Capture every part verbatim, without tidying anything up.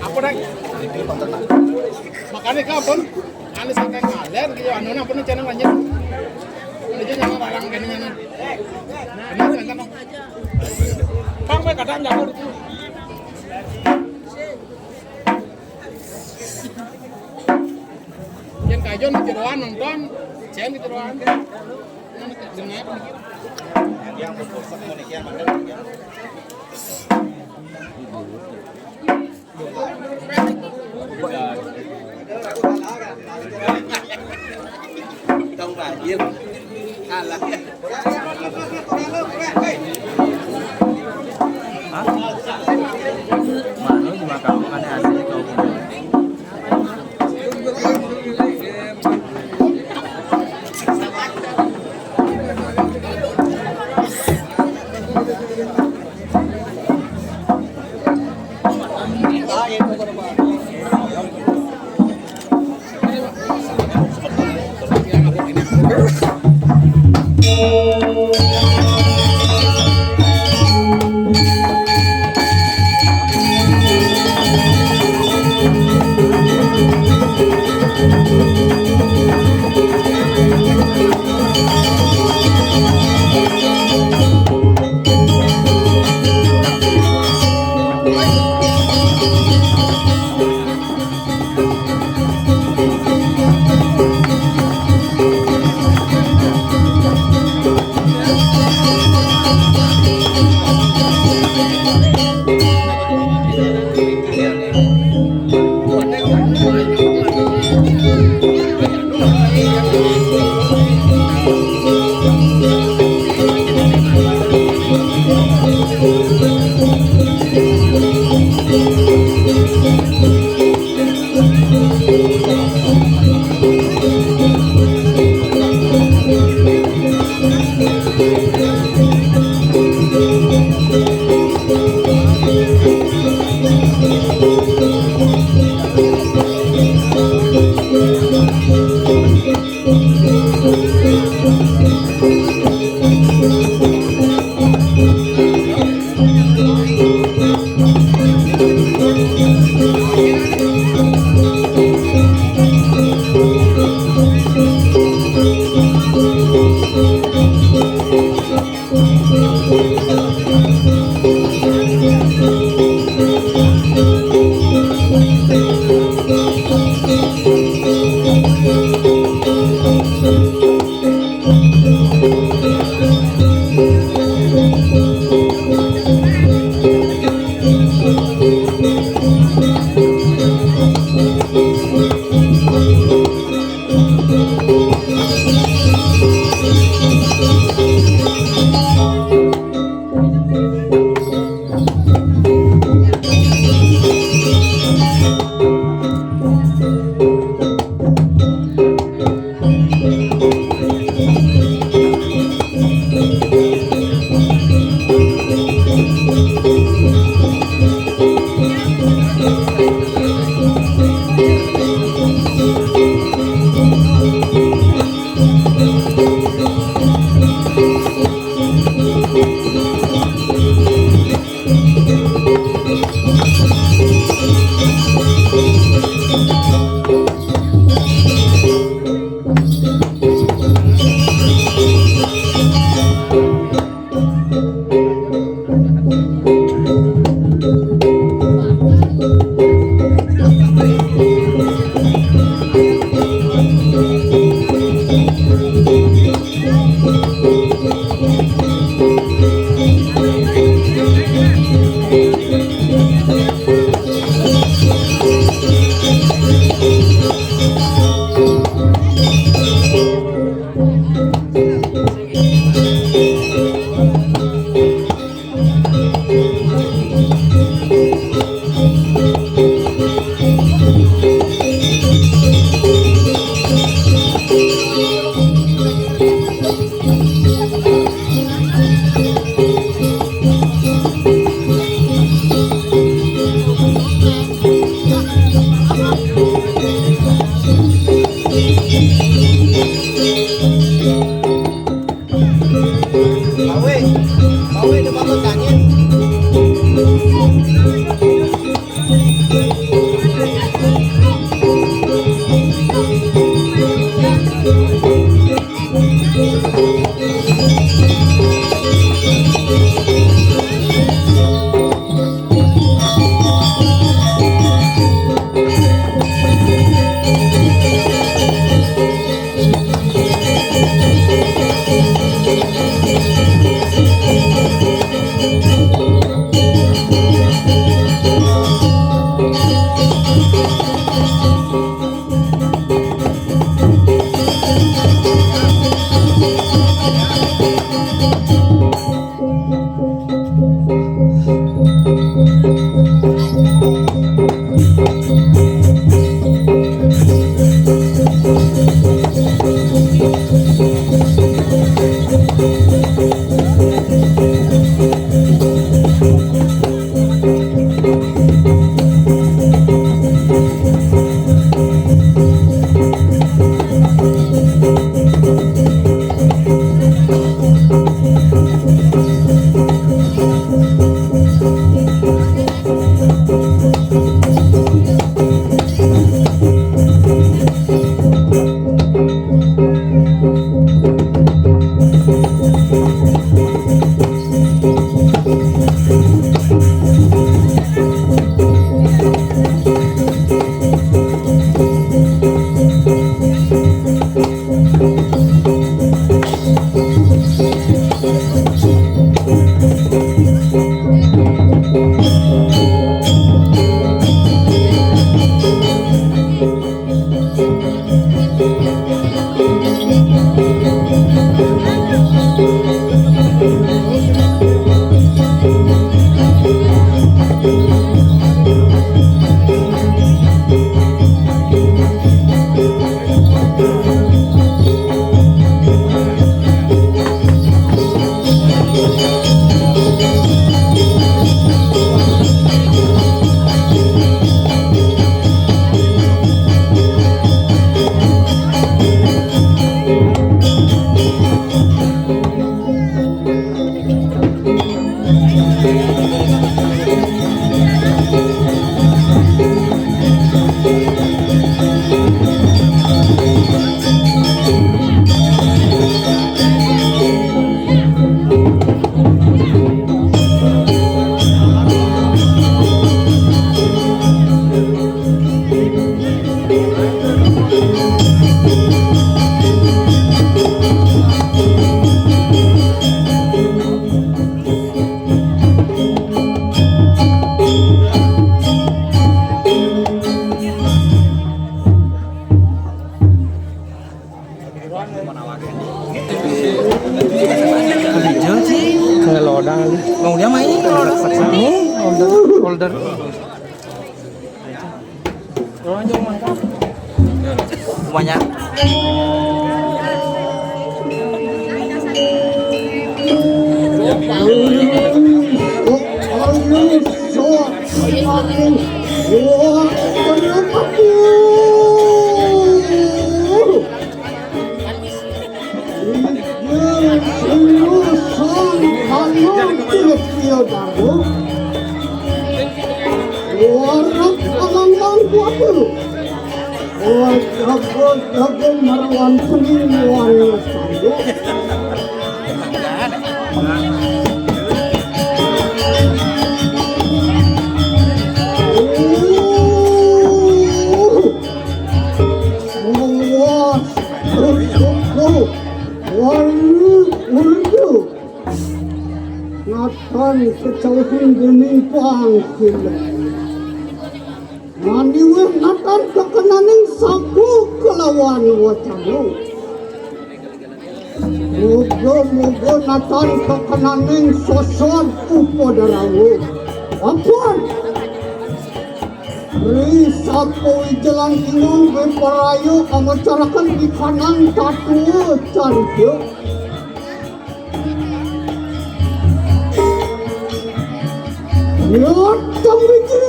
Apa dah? Makanya kau pun, anu, saya kan ngalir gitu, anu, apa nih, channel lanjut. Ini aja nyampe barang kayaknya nih. Ini kan, Bang, gue kadang jago itu. Yang kajon di jeroan nonton, Cen di jeroan. Yang berposok mau nih, yang mana? Tong banjir. Kalah. Hah? Malu cuma kamu kan ada asli kau. Kalau dia main, kalau dia order, order. Banyak. Ije sing sangkana tirta dawa, warep alang-alang kuwasa. Jaga-jaga marang seni muan sanduk. Muas, walu, urdu. Natan kecauhing dening pangkil. Nganiwih natan kakenaning saku kelawan wacana. Muga-muga natan kakenaning sosod upadarawa. Ampun. Ri sapawijalan dina wipraya amacarakan dikanang tatua carita. Nyotong wiji.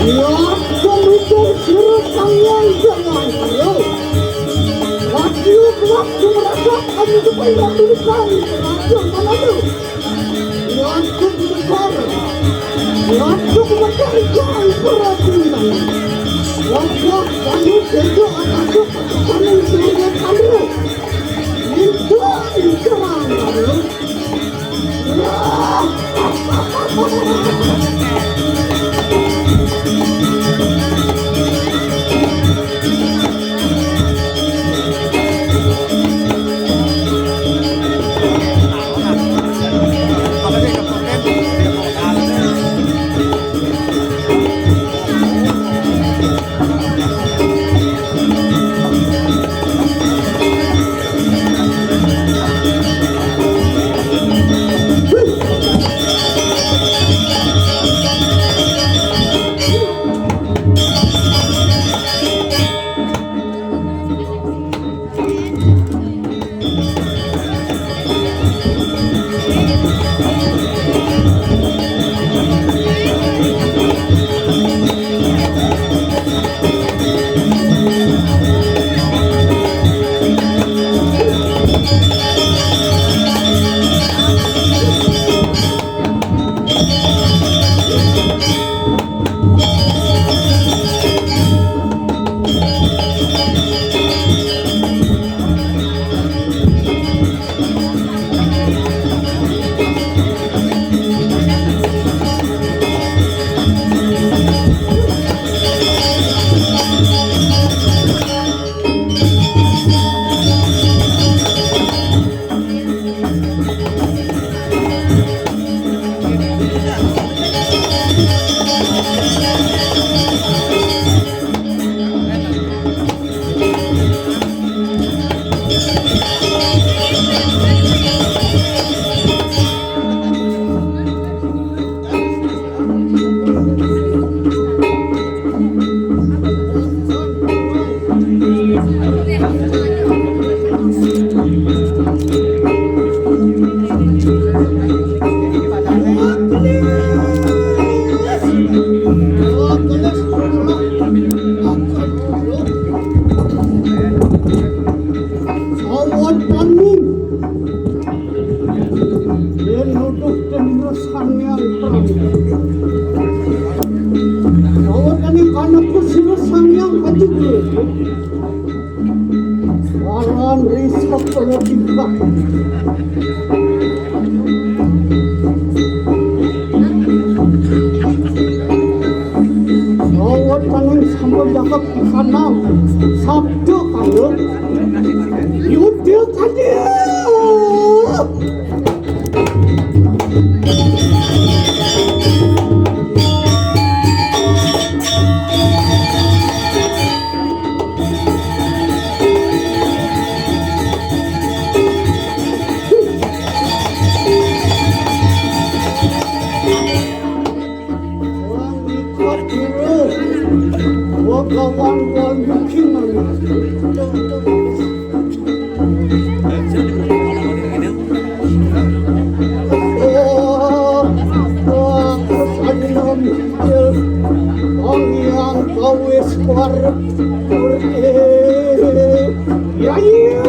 Nyotong wiji sira sangyang jangan ayo. Waktu waktu merasa kamu supaya ratu kami raja mana tu? Waktu besar, waktu besar kau berhati. Waktu kamu kerja anak kamu sebagai kamu. Itu inceran kamu. Sawaning yen nuduh Cendra Sang Hyang Prabhu. Sawaning kanepu sira Sang Hyang Aji Guru. Waran risa kala tingkah. Sawaning sampun jagat pikanal sabda kala yudha kaya. Wong ikut dulu. Wong kawan wong bikin. Oh, oh, sanom. Wong yang kawis warep. Ya, iya.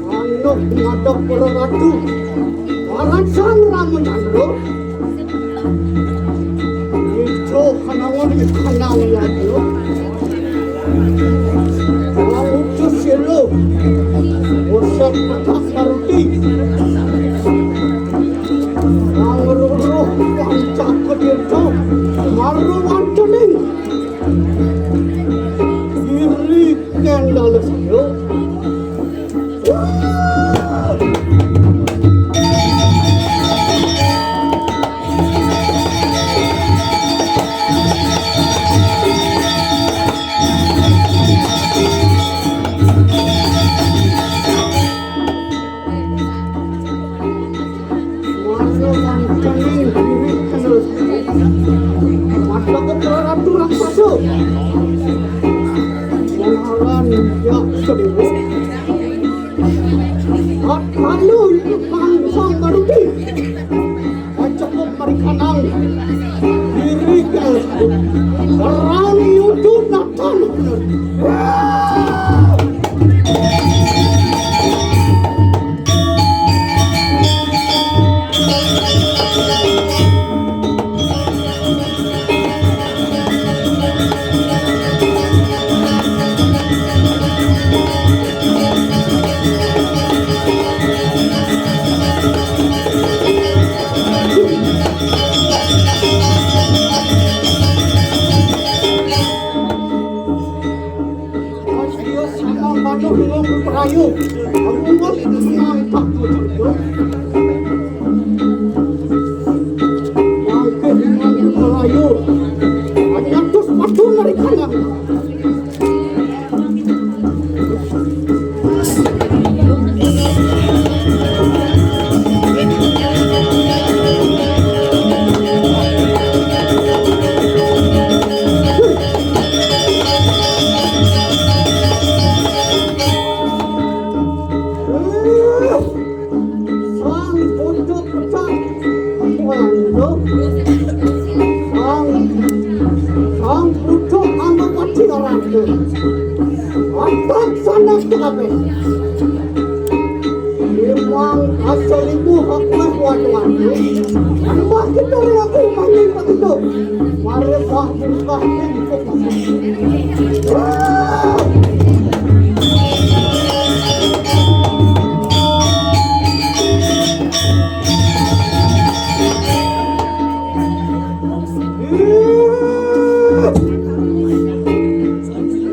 Anu ngadeg para ratu. Marang Sang Ramacandra. Ijo kanangon kanang lagi. Utus silo. Usap petak maruti. Angruruh pancak kedirto. Maru wantening. Diri kendala silo. Lalu itu pangsang baruti. Cukup marikanang. Diri ke perang yudu natan. Rayu. Aku mau senang tak tuh. Mangke dengan Melayu. Hanya terus padu mereka. Sang Pucuk Pecak. Waduh. Sang, Sang Pucuk Ambepati orang tu. Atak sanak tu kabeh. Memang asal ibu hak mah waduh. Tambah kita orang aku main tak itu. Mari bah buka pintu.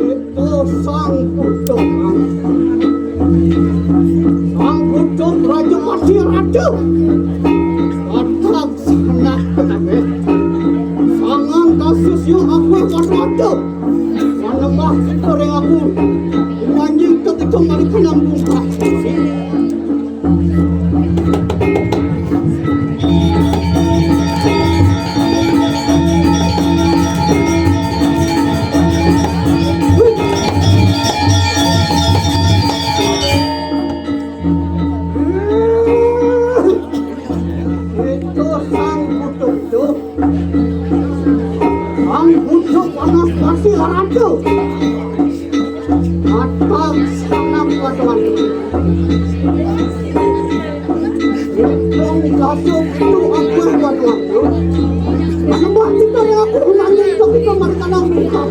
Itu Sang Kucuk. Sang Kucuk Raja Pati Raja. Atak sanak kabeh. Sangang kasus yo aku kuat raja. Manembah kita ring aku. Manjing ketika mari kenang bungkah. Ang buto panas pasi arato. Atag sanak watuan. Itong kaso ito ang watuan. Ano ba ito na ako? Nandito kita marikanang buka.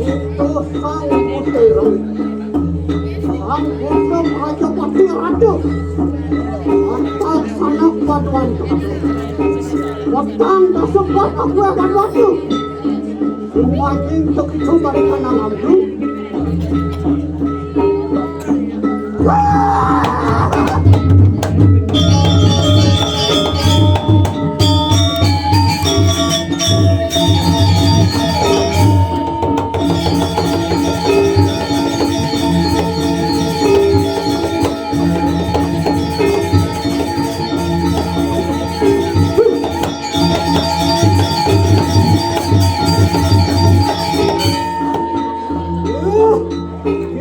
Ito sang putih. Sang putih raja pati raja. Atag sanak watuan. Watang kasebat aku akan waktu. Semua jing tak coba di kanan aku.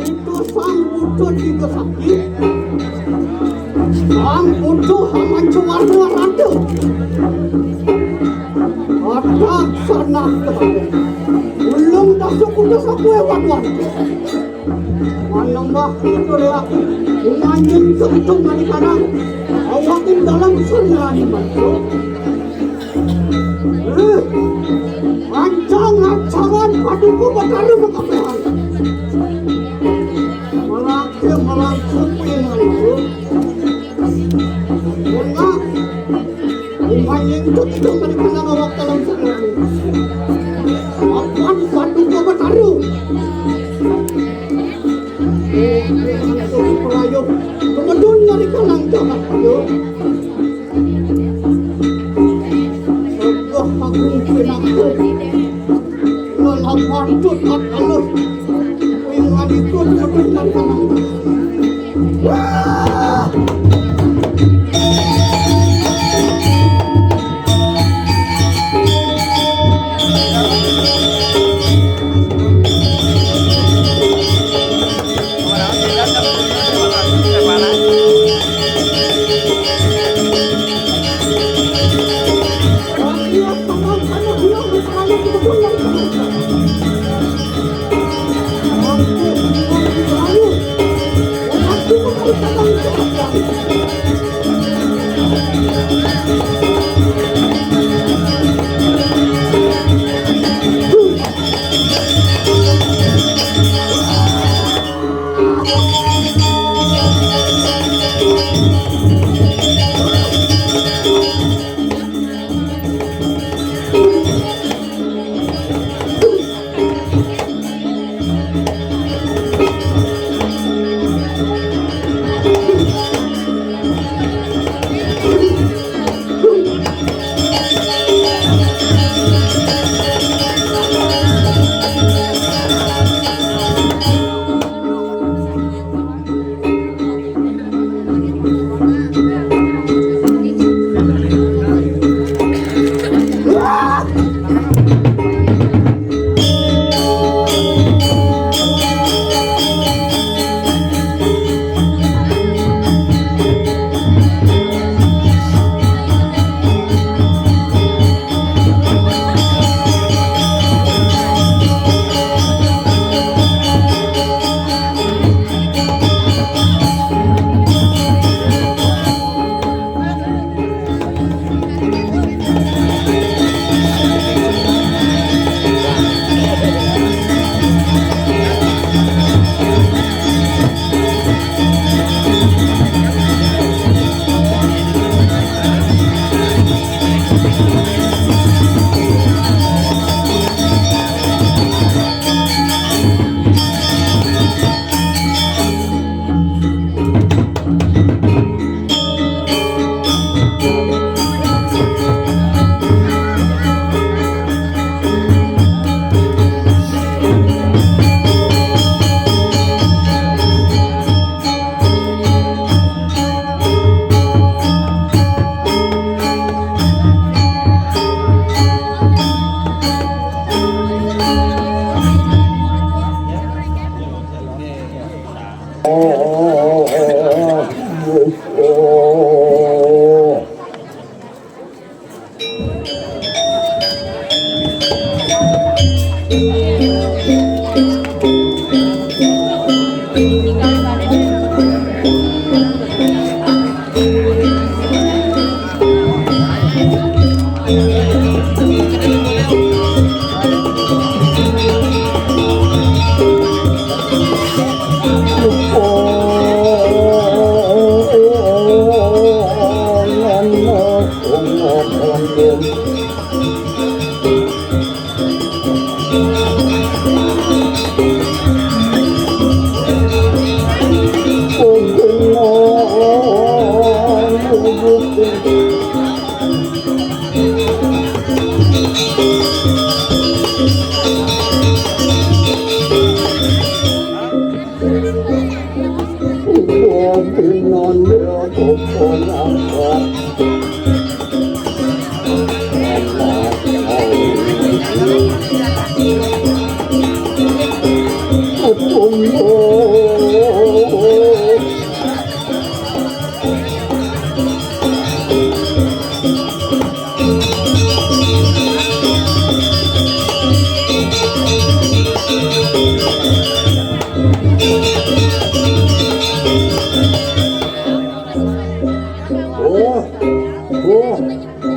Itu sang buto tiga sakti. Sang buto haman cewar dua ratus. Atak sanak teman. Ulung masuk udah saku ewan wan. Manembah itu dia. Umanjin keuntungan di kanan. Awakin dalam sernani masuk. Ancang-ancangan paduka Betara makapehan. Melangkir melangkir pengen itu. Bunga. Bunga yang itu tidak melihat awak dalam sendiri. Apan paduka Betara. Pelayu. Kemedun dari kalang jahat. Sungguh aku pinangku. Lelak patut tak halus. Ingat itu sebenarnya. Oh, oh,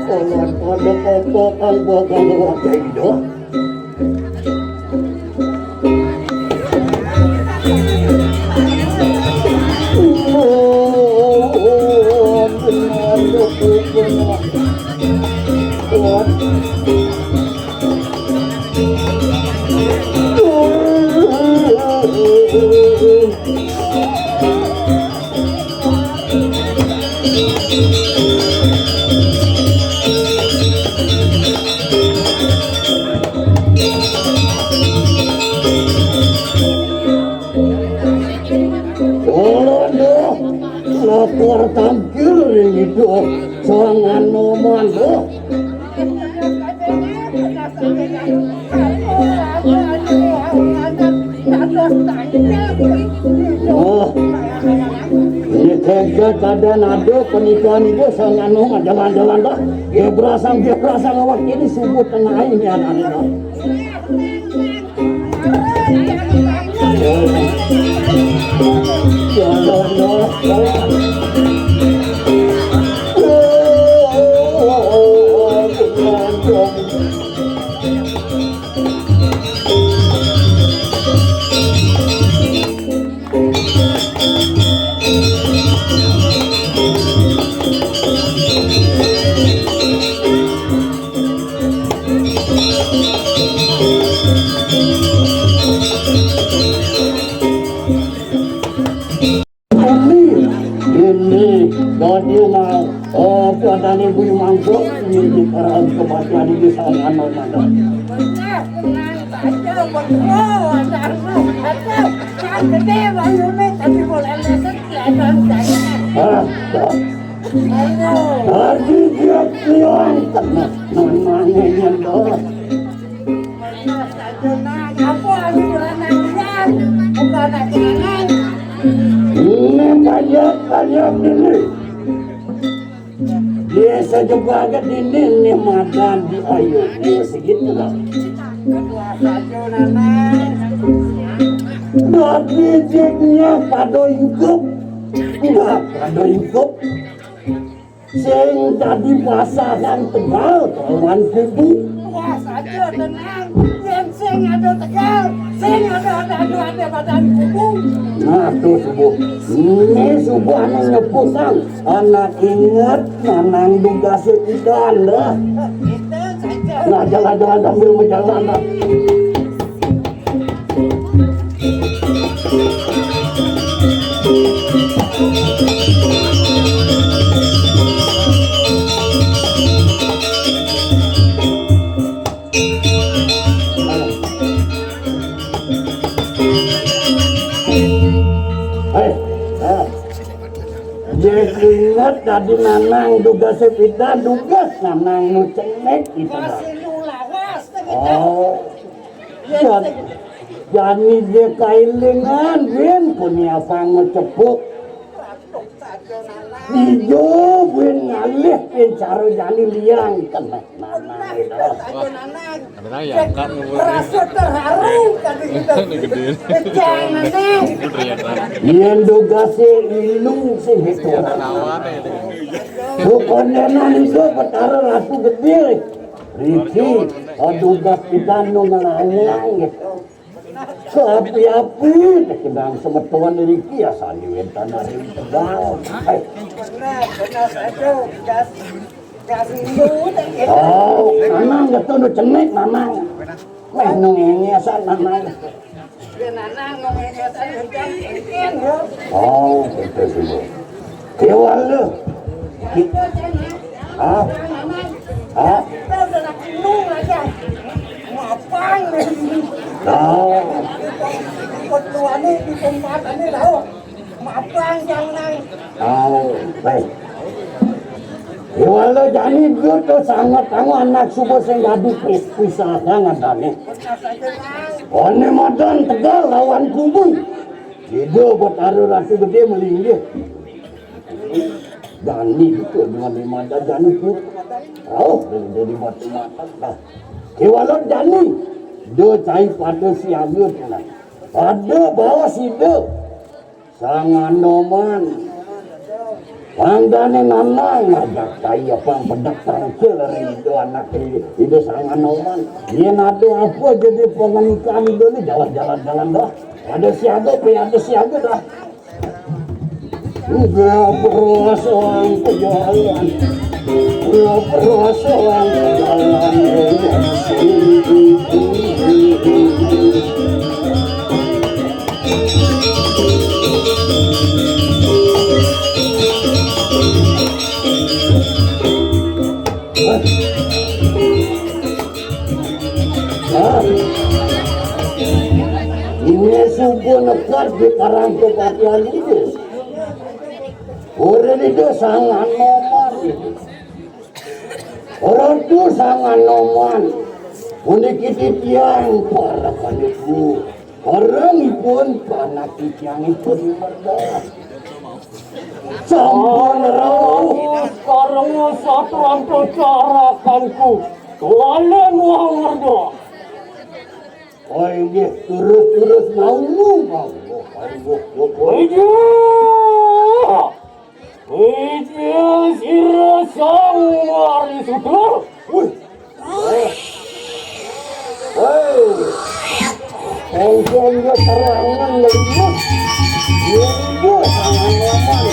orang pada kokokan bakal wakil dah. Olondo, lapor tangkil ring ida Sang Anoman, oh. Oh, ini tega keadaan ada pernikahan ibu Sang Anoman, jangan-jangan dah. Dia berasang, dia berasang awak ini subuh tengah ini anak-anak. Ini, ini, dadi mau, oh, keadaan ibu mangkuk, ini, ini, orang kematian ini sama anak ada. Ah, ah. Tadi dia bilang tenang, namanya nyendor. Ini banyak, banyak ini. Dia sejebagat ini, ini madan di ayu. Dia segitu lah. Dadi jiknya pada hidup. Nah, pada hidup. Sing dadi pasangan tegal kawan kubu. Wah, saja tenang. Yen sing ada tegal, sing ada, ada, ada, ada badan kubu. Nah, tuh subuh. Ini subuh anu nyepusang. Anak inget, nanang dugasé pidan dah. Itu saja. Nah, jalan-jalan sambil berjalan dah. Hei, ah. Dia ingat tadi nanang dugasé pidan, dugas nanang nu cenik gitu dah. Masih nu lawas, gitu. Oh. Iya, sing. Jani dia kailingan, bin, pun iapang macepuk. Dijo, bin, ngalih, bin, cara jani liang, kena. Nanang itu. Ada yang angkat. Rasa terharu, kata kita. Ini gede. Pecah, Nanang. Gede ya, Kak. Yen dugase ilu sing itu. Bukan nenan itu Betara Ratu Gede. Riki, oh, dugas kita nu ngelangang gitu. Seapi-api, sedang semeton riki ya sani wénten ari tegal. Hai. Benar, benar, aduh, gas, gas rindu, tak kira. Oh, Nanang gitu nu cenik, Nanang. Wéh, nu ngéngésan, Nanang. Ya, Nanang, nu ngéngésan, udah, ngéngén, ya. Oh, gitu sih. Kéwala. Hah? Hah? Mapan. Nah. Ketuane di tempat ini tahu. Mapan jangan. Tahu. Baik. Kéwala jani gé to sanget anu anak suba sing dadi pis-, pisah sanget ane. Ane madan tegal lawan kubu. Ida Betara Ratu Gedé melinggih. Dani gitu dengan lima jani pun. Rauh dari, dari batu mata dah. Kéwala dani. Do cai pada siaga tenang. Pada bawa sida. Sang Anoman. Panggane Nanang ngajak cai apa pedek tangkil dari ida anak ida Sang Anoman. Yen ada apa jadi penganikan ida ni jalan-jalan dah. Ada siaga, pe ada siaga dah. Nggak perasaan pejalan. Nggak perasaan pejalan. Ini suku nekat di Karangkopakian ini. Orang itu sangat nomor. Orang itu sangat nomor. Unik itu tiang para paniku. Orang ipun panak tiang ipun merda. Sampun rauh. Karena satran carakanku. Tuan wang merda. Oi, nggih, terus-terus naunu, Bang. Ayo, ayo, ayo. Iya. Iya, sira sang Wari Sutra. Wih. Hei. Engkau dia terangan melihat. Iya, tangan ngomong.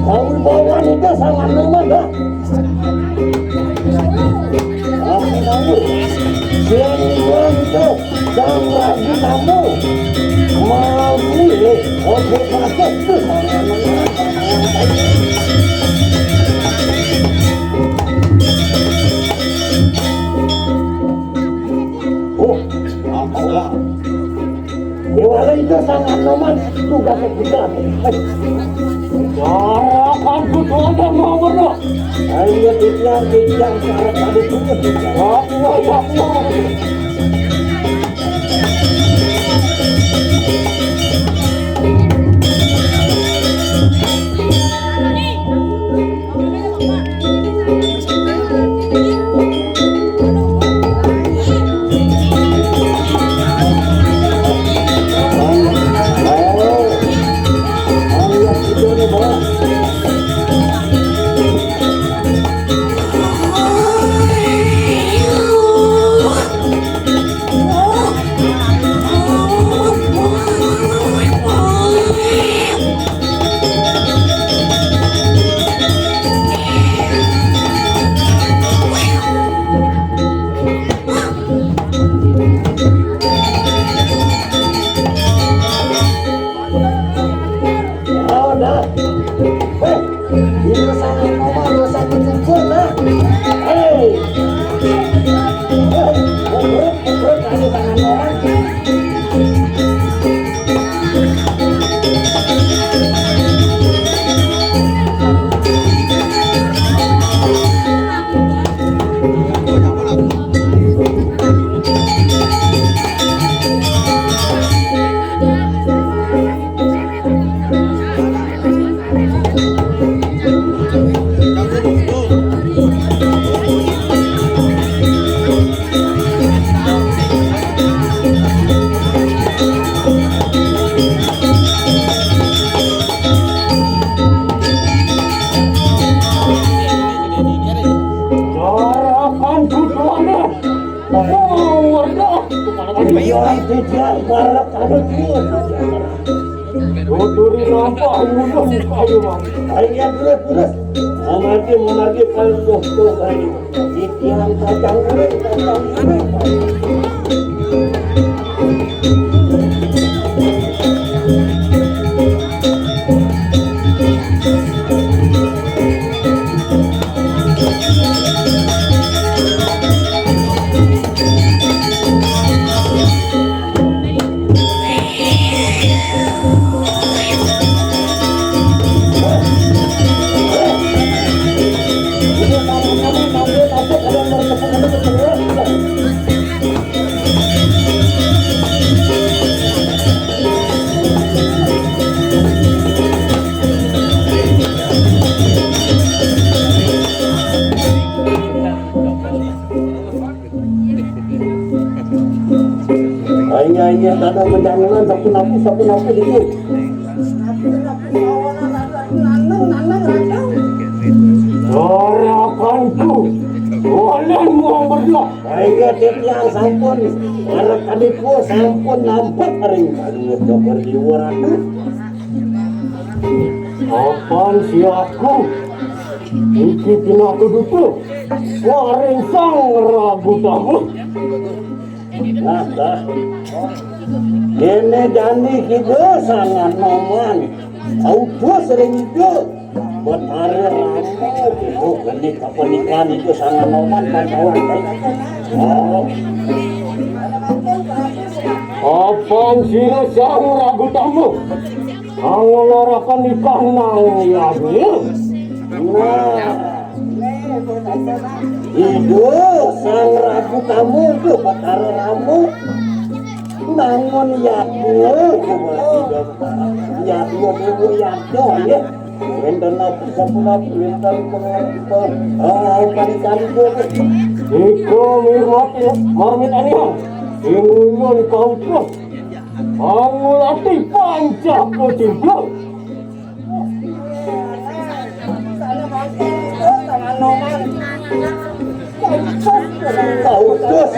Kawibawaan itu sangat lumayan, dah. Aku tahu. Siang itu sang raja kamu. Mau ini, oke, masuk tuh. Oh, apa? Dewala itu sang Anoman tugas kita. Cara kan kudu ada nomor. Ayo, titiang, titiang, cara tadi punya. Apa, apa? Yang barak ada dua. Tuturi nampak ngulun kayu, Bang. Ayo, terus, terus. Mamagi, mamagi, kalau tuh, tuh, ayo. Titiang kacang goreng, kacang goreng. Ayo, ayo, kada menjangan, tapi napi, tapi napi dikit. Dorakanku, boleh muang berdua. Ayo, titiang sampun, para kadiku sampun nampak ring kaluar gambar liwar atuh. Apan siaku, iki pinaku dutu, waring sang ragu tamu. Nah, dah. Kene jani kita sangan noman. Autus ring itu. Betara Rama, oh, geni kapenikan itu sangan noman, kan kawan, kan? Oh. Apan sira sang ragu tamu. Angolarakan ikan nang yadnya. Nah. Ibu sang ragu tamu tu, Betara Rama. Bangun yadnya, yadnya, yadnya, yadnya, ya. Wénten apa sapunapi, wénten apa? Ah, kali-kali dua. Iko mirmati, marmit anihang. Ingulun kautus. Pangulati panca ketiga. Kautus,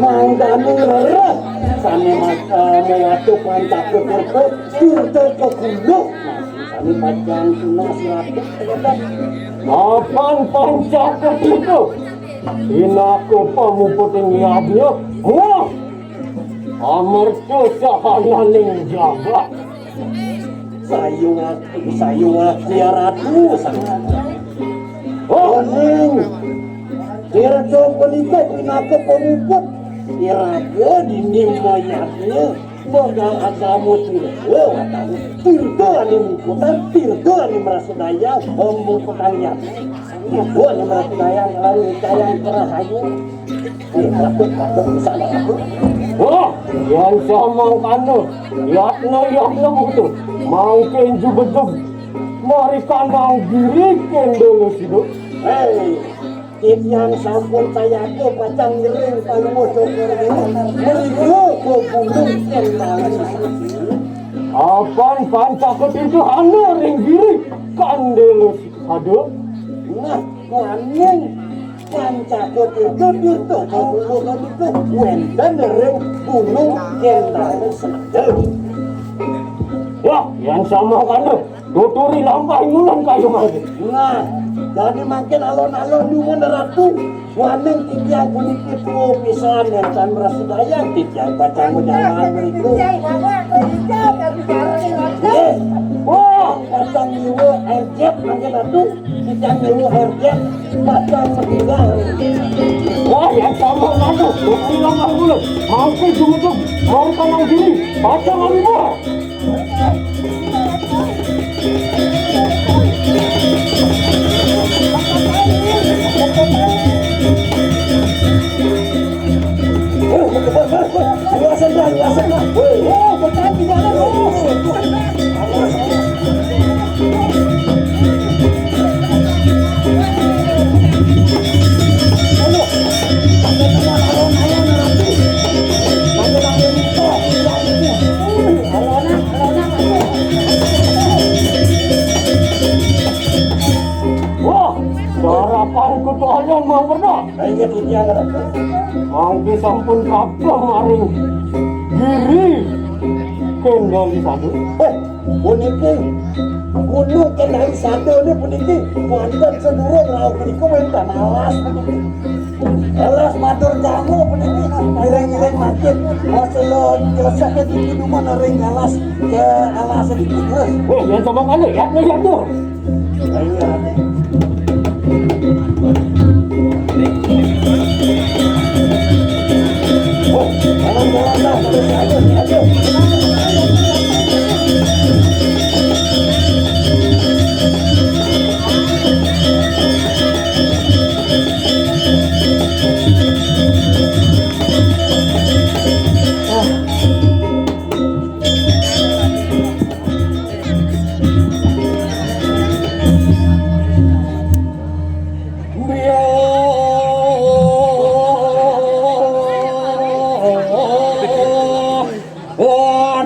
mangdani rereh. Sané mas-, eh, mewatu panca ketiga. Tirta kaguluk. Kami pacang tuna seratus. Apan panca ketiga. Pinaka pamuputing yadnya. Wah! Amarta sahananing jagat. Sayuwakti, sayuwakti, Ratu, sangat. Oh, ning. Tirta punika pinaka pamuput. Iraga dini mayatnya. Bakal agama tirta, tirta anu mukutan, tirta anu merasa daya, pembukutan yang tirta anu merasa daya, kalau dicayang kerahayu. Nih, takut, takut, bisa, takut. Wah, yang sama kanu, yatna, yatna begitu, mangkin juga jug, mari kandang diri kendala sido. Hei, Titiang sampun sayaga pacang ngiring panuwun cokor ini. Mriku bebulung kentang. Apan pancaka tirta ana ring giri kandela sada. Nah, kuaning pancaka tirta tirta bebulung nika wénten ring gunung kentang sada. Wah, yang sama kana. Tuturi lampah ngulon kayu mangke. Nah, dadi mangkin alon-alon nyuwun Ratu. Waning titiang puniki tuwuh pisan nénten mrasidayang titiang pacang majalan mriku. Nggih. Wah, pacang nyiwa air jet mangkin Ratu. Titiang nyiwa air jet. Pacang matinggal. Wah, yang sama Ratu. Tuturi lampah ngulon. Mangke jumujug. Mari kanang diri. Pacang ngambil. Wah, sarapan kutuanan Mang Werna. Inggih, titiang. Mangke sampun kabeh maring. Diri Kendari Sado. Eh, puniki Gunung Kendari Sado ini puniki wonten sedurung rauh menika wonten alas puniki. Alas matur dangu puniki, iring-iring mangkin. Wasila kelesake diki dumun ring alas, ke alas diki terus. Weh, yen sama kali ya, ya tuh.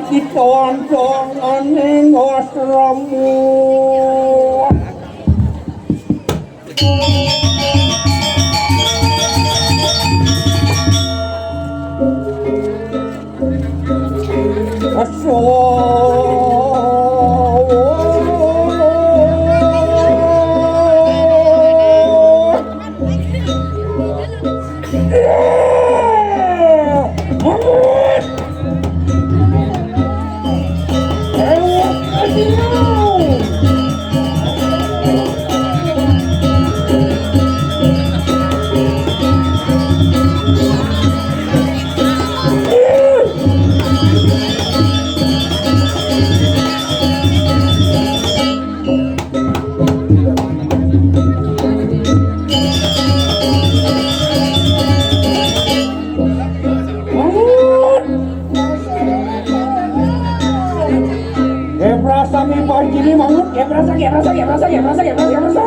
Ditontonganing asrama. Geprasami panjiri mangut, geprasak, geprasak, geprasak, geprasak, geprasak, geprasak.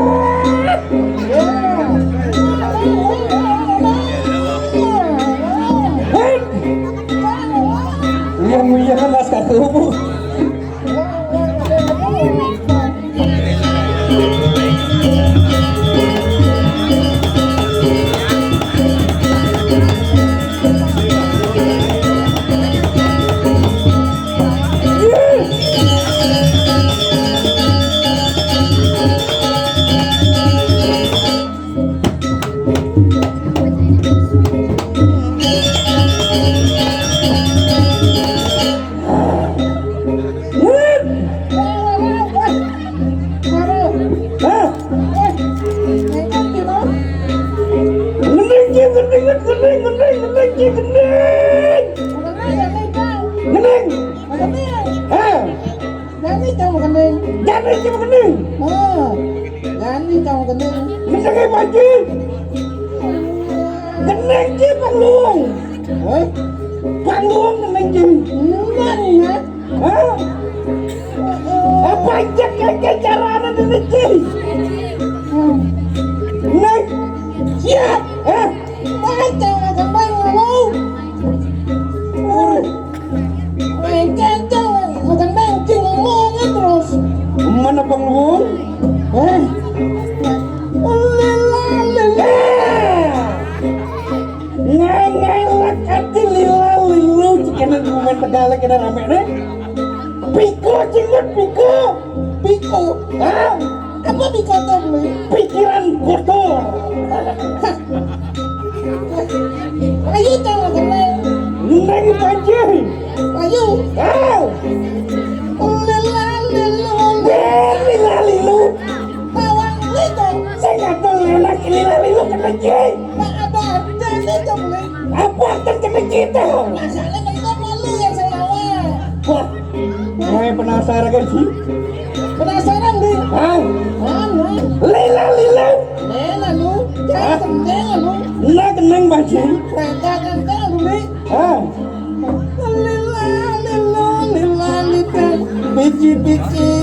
Hei! Yang mulia kan mas katubu. Hah? Ngening, Ci, ngening, ngening, ngening, ngening, Ci, ngening. Ngening. Hah? Jani cang ngening. Jani cang ngening. Hah. Jani cang ngening. Ngening apa, Ci? Ngening, Ci, panggung. Hah? Panggung ngening, Ci. Ngening, ya. Hah? Apa aja kagak caranya di negeri? Nih, siap. Hah? Baca makan banyak lu. Main kenceng, makan banyak ngomongnya terus. Mana panggung? Hah? Lila, lila. Ngangelak ati lila lilu, cik, kena gumen Tegalé kena ramé né. Piko, cingut, piko. Piko. Hah? Apa piko to, Bli? Pikiran kotor. Ayo, cang, kenal. Neng Panji. Ayo. Hah? Lila, lilu. Wéh, lila lilu. Bawang lilu. Sing ngatur enak lila lilu kena jé. Nah, ada artinya tuh, Bli. Apa arti kena jé to? Masalahnya kan malu ya sama awak. Wah, saya penasaran kan sih. Penasaran, Bli? Hah? Mana? Lila lilu. Eh, lalu, hah? Jangan kenceng, lalu. Nah, keneng, Bang Jin. Nah, jangan kenceng, lalu, Bli. Hah? Lila, lila, lila, lila. Biji-biji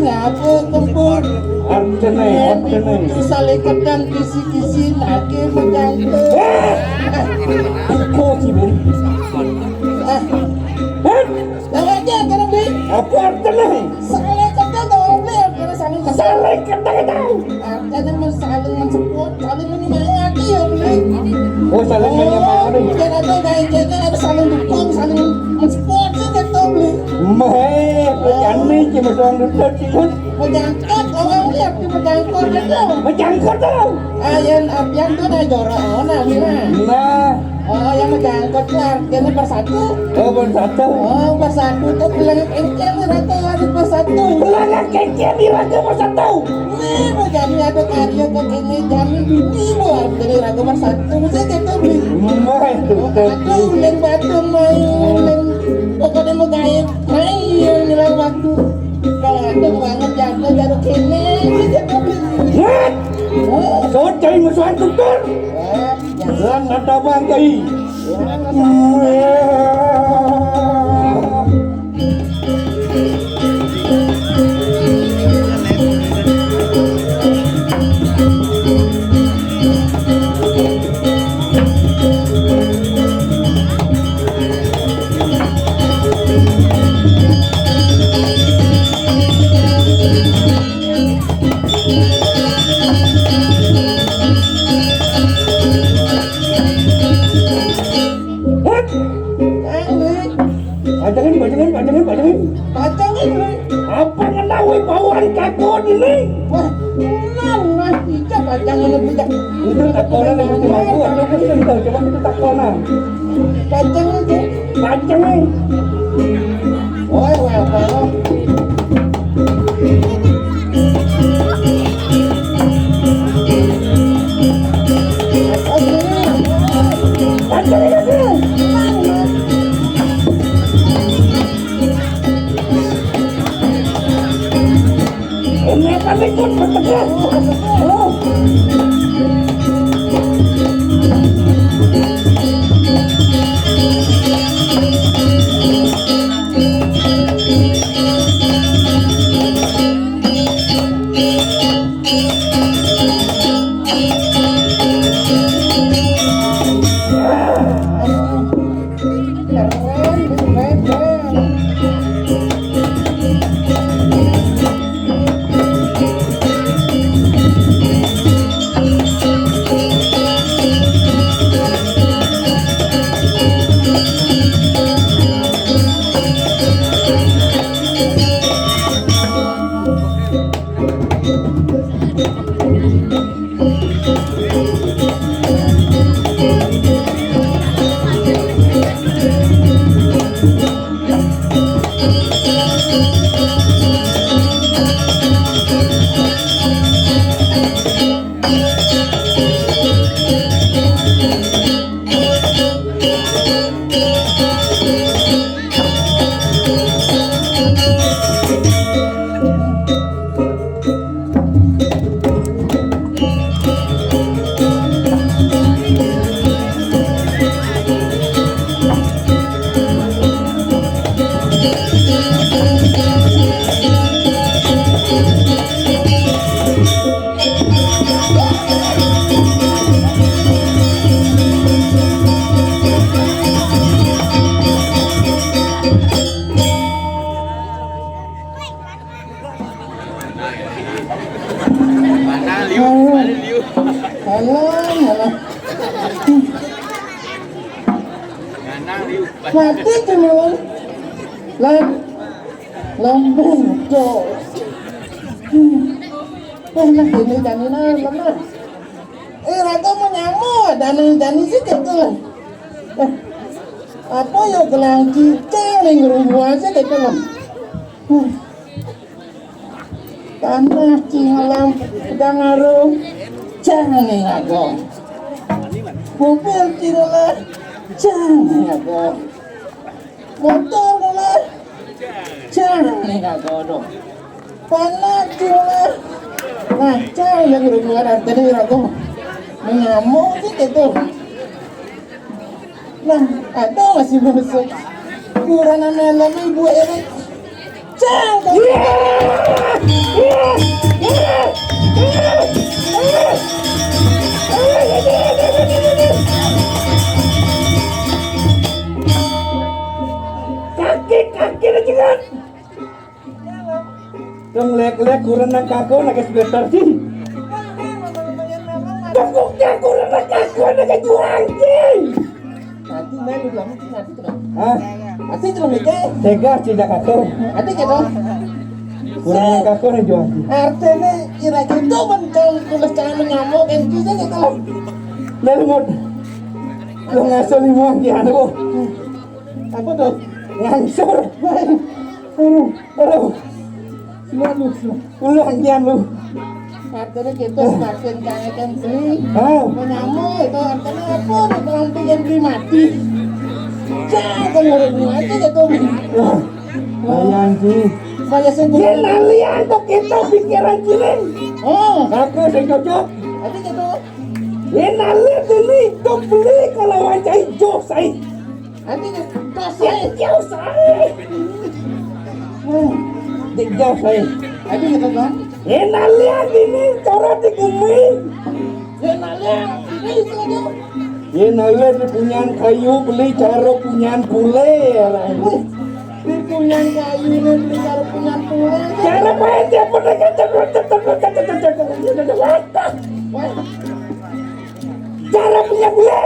ngapuk kempur. Artene, artene. Itu saleketan kisi-kisi lagi menjangkut. Eh! Kok sih, Bang? Ah. Hah? Tahu aja, kan, Bli? Apa artene? Saleketan tahu, Bli, artene saling kenal. Saleketan tahu. Artinya men-, saling mensupport, saling menyemangati ya, Bli. Oh, saling menyemangati. Biar ada gaya jaga, ada saling dukung, saling men-, Jani, cuma suang duduk, cuma. Majangkot, orang lihat di majangkot aja. Majangkot tuh. Ah, yang, yang tuh ada jorok, oh, nah, Bima. Nah. Oh, yang majangkot tuh artinya bersatu. Oh, bersatu. Oh, bersatu tuh pelangak engkel, Ratu, harus bersatu. Pelangak engkel di Ratu bersatu. Nih, mau jadi ada karya kok ini, jadi bini buat jadi Ratu bersatu. Saya kata bini. Mah itu. Oh, tuh. Aku uleng batu main, uleng. Pokoknya mau gaib. Nah, iya, nilai waktu. Kalau ada banget jago, jago kene, jago kene. Hah? Oh. Soal cari musuhan tutur. Eh, jangan. Lan ada bang kai. Jangan. Pajangin, pajangin, pajangin, pajangin. Pajangin, Bang. Apa ngenawi bawaan kakon ini? Wah, tenang, Mas. Ija pajangin lebih dah. Itu takonan yang mesti mampu, aku pun tahu. Coba kita takonan. Pajangin, Bang. Pajangin. Wah, wah, wah. Ini kan ikut bertegas. Oh. Mana liu? Mana liu? Alah, alah. Mana liu? Mati tuh, Mawar. Lah, lambung, cok. Hmm. Eh, nah, ini jani, nah, lemah. Eh, raga mau nyamuk, jani, jani sih gitu lah. Eh, apa ya gelang kita nih, ngerumbu aja gitu lah. Hmm. Tanah Cingalang pedang arum, jangan ning agung. Mobil Cingalang, jangan ning agung. Motor Cingalang, jangan ning agung. Panak Cingalang, nah, jangan yang rumah nanti ning agung. Mengamuk sih gitu. Nah, ada masih masuk. Kurang aneh-aneh buat ini. Cang! Kaki, kaki, lagi kan? Dong lek-lek kurang nang kako nak sebentar sih. Tunggu, kurang nang kako nak juang sih. Nanti main udah mungkin nanti tuh. Hah? Ati jelema ké. Tegas tidak kaku. Ati gitu. Kurang kaku nih jual. Artinya kira gitu bencong tulis jangan menyamuk yang gitu gitu loh. Lalu mau lu ngasuh limuan di anu. Apa tuh? Ngangsur. Aduh, aduh. Selalu, selalu. Lu anjian lu. Artinya kita semakin kaya kan beli. Oh. Menyamuk itu artinya apa? Itu nanti yang beli mati. Jangan ngurus mati gitu. Wah, bayang sih. Saya sih. Dia nalian tuh kita pikiran cilin. Oh. Aku sing cocok. Tapi gitu. Dia nalian ini tuh beli kalau wancai jok saya. Ati tos saé. Jauh saé. Jauh saé. Ati gitu kan. Enak lihat ini cara di bumi. Enak lihat ini itu aja. Enak lihat di punyan kayu beli cara punyan pule. Di punyan kayu ini beli cara punyan pule. Cara main dia pun dekat. Cara punya pule.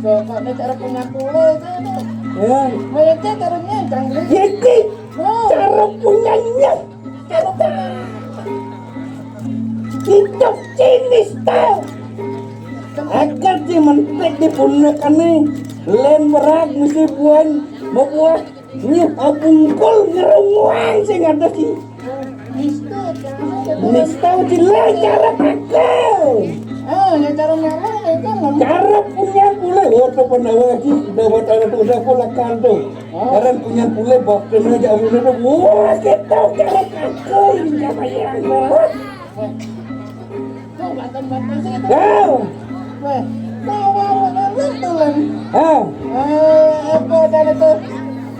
Pokoknya cara punya kulit itu. Ya. Mereka caranya canggih. Jadi, oh, cara punyanya. Cara punya. Hidup jenis tau. Agar di mentik di punakane. Len berat mesti buan membuat. Nyuh abungkul ngerunguan sing ada ki. Nista uji le cara pakai. Ah, ya cara nyala itu kan. Cara punya pule, oh, tuh pernah lagi, dapat anak udah pula kandung. Oh. Karena punya pule, bahkan aja udah tuh, wah, kita cara pakai, cara yang wah. Tuh, banten-banten sih itu. Ya. Weh, tawa lu tulen. Ah. Eh, apa cara tuh?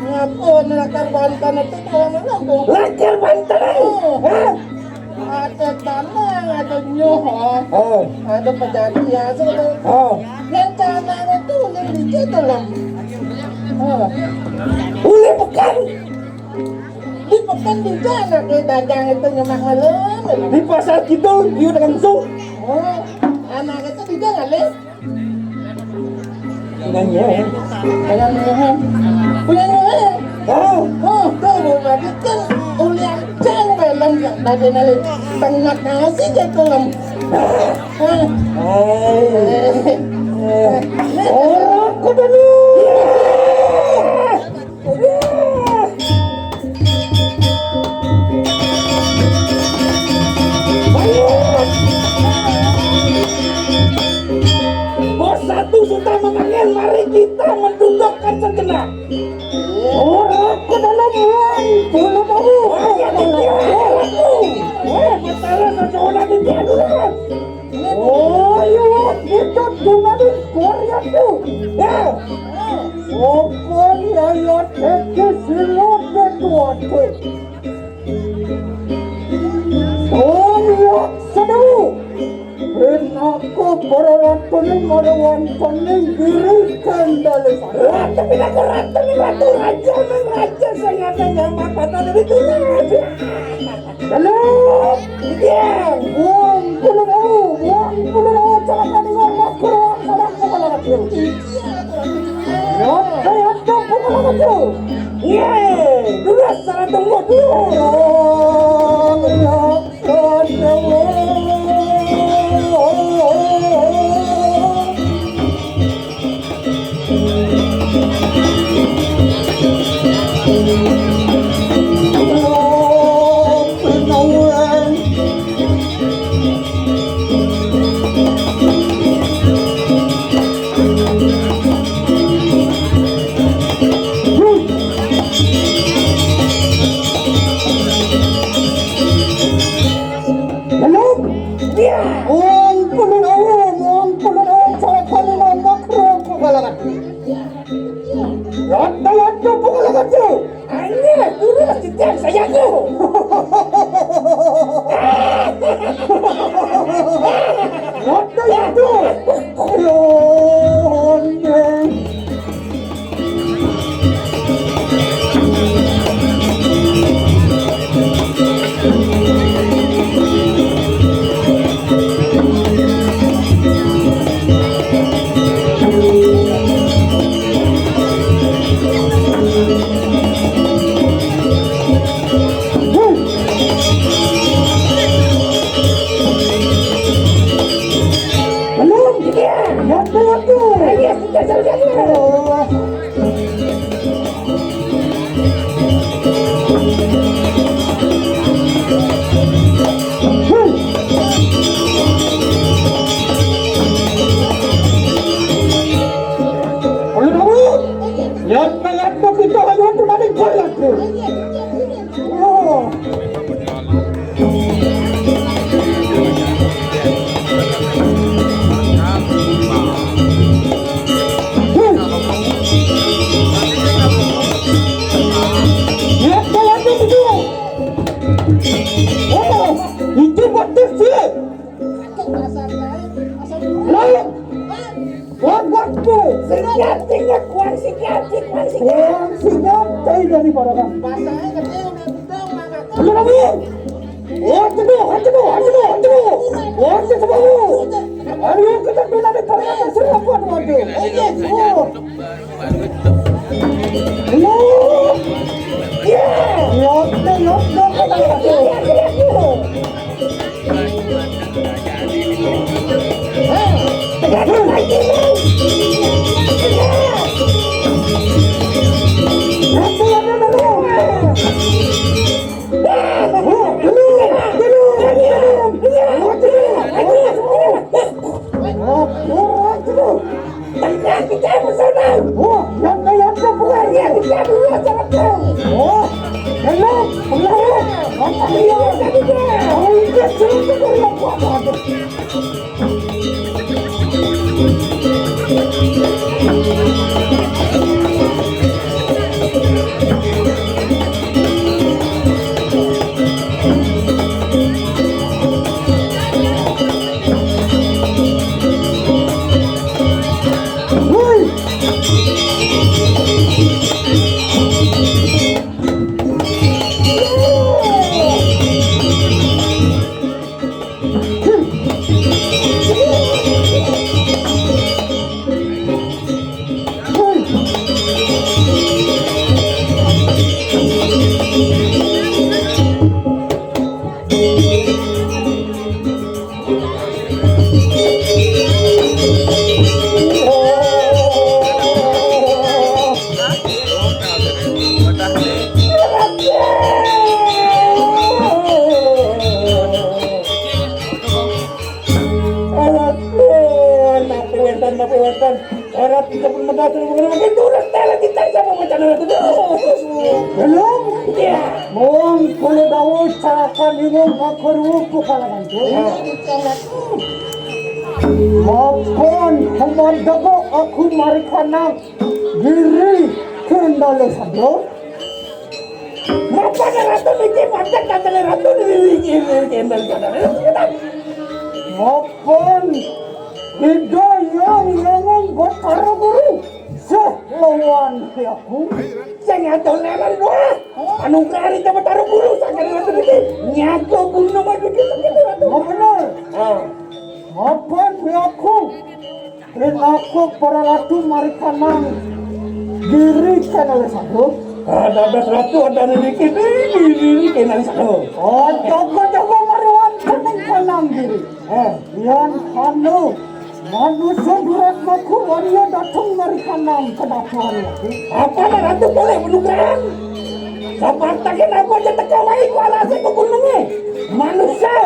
Ngapa lakar banten itu tawa lu tuh? Lakar banten. Oh. Ah. Ada tanah, ada nyoh. Oh. Ada pejati ya, sudah. Oh. Yang tanah itu yang di situ lah. Oh. Uli pekan. Di pekan juga anak dia dagang itu nyemak malam. Di pasar kidul dia langsung. Oh, anak itu juga ngalih. Nanya. Nanya. Punya nanya. Oh. Oh, tuh mau mati kan ulian jang malam tadi nali tengah nasi jatuh lem. Ah. Hai. Eh. Orang kudu. Bos satu sudah memanggil, mari kita mendudukkan sejenak. Orang ke dalam ruang, belum tahu. Hanya di dia, aku. Eh, masalah seseorang di dia dulu. Oh, iya, kita cuma di Korea tuh. Ya. Opo yaya teke silote tuate. Om Yak Sedewu. Pinaka para ratune mara wonten ing giri Kendale. Ratu pinaka ratu, ratu raja, raja sing ana nyaman patane itu. Halo, iya, wong puluh ribu, wong puluh ribu, celaka di ngomong, keluar, salah, kepala kecil. Iya, saya tuh, kepala kecil. Iya, dulu salah tunggu, dulu. Halo? Iya. Wong puluh ewu, wong puluh ewu, salah satu nomor rokok kalangan. Latta latta pukul latta. Anjir, dulu setiap saya tuh. Latta latta. Londe. Yang mengaku kita hanya untuk ada jalan. Oh. Itu bagus sih. Lain. Wah, waktu. Singkat, singkat, kurang singkat, kurang singkat. Kurang singkat, saya dari Parakan. Belum lagi. Wah, teduh, wah, teduh, wah, teduh, wah, teduh. Wah, teduh. Ayo, kita kena di Parakan, sudah buat waktu. Oh. Iya. Iya, iya, iya, iya. Aduh, anak wetan, anak wetan. Orang kita pun mendapat bukan makin turun, tela kita sama macam mana tu. Belum? Ya. Mong kulo dawo sarakan imo makuru ku kalangan tu. Ya. Mapan humandako aku marikanang giri kendale sadro. Mapan ratu niki, mapan tantale ratu niki, niki, niki, niki, niki. Mapan Ida yang ngangon Batara Guru. Seh lawan aku. Sing adoh leren doa. Anu kari ta Batara Guru sakare ratu niki. Nyago gunung aduh gitu gitu ratu. Oh, bener. Ah. Mapan aku. Yen aku para ratu marikanang giri kenale sadro. Ada ada ratu ada niki niki kenale sadro. Oh, jaga-jaga mariwan kening kanang giri. Eh, yan anu, manusia durat maku waria datang marikanang kedatuan aku. Apa ratu boleh menunggang? Sapartakin apa aja teka wae ku alase ku gununge. Manusia.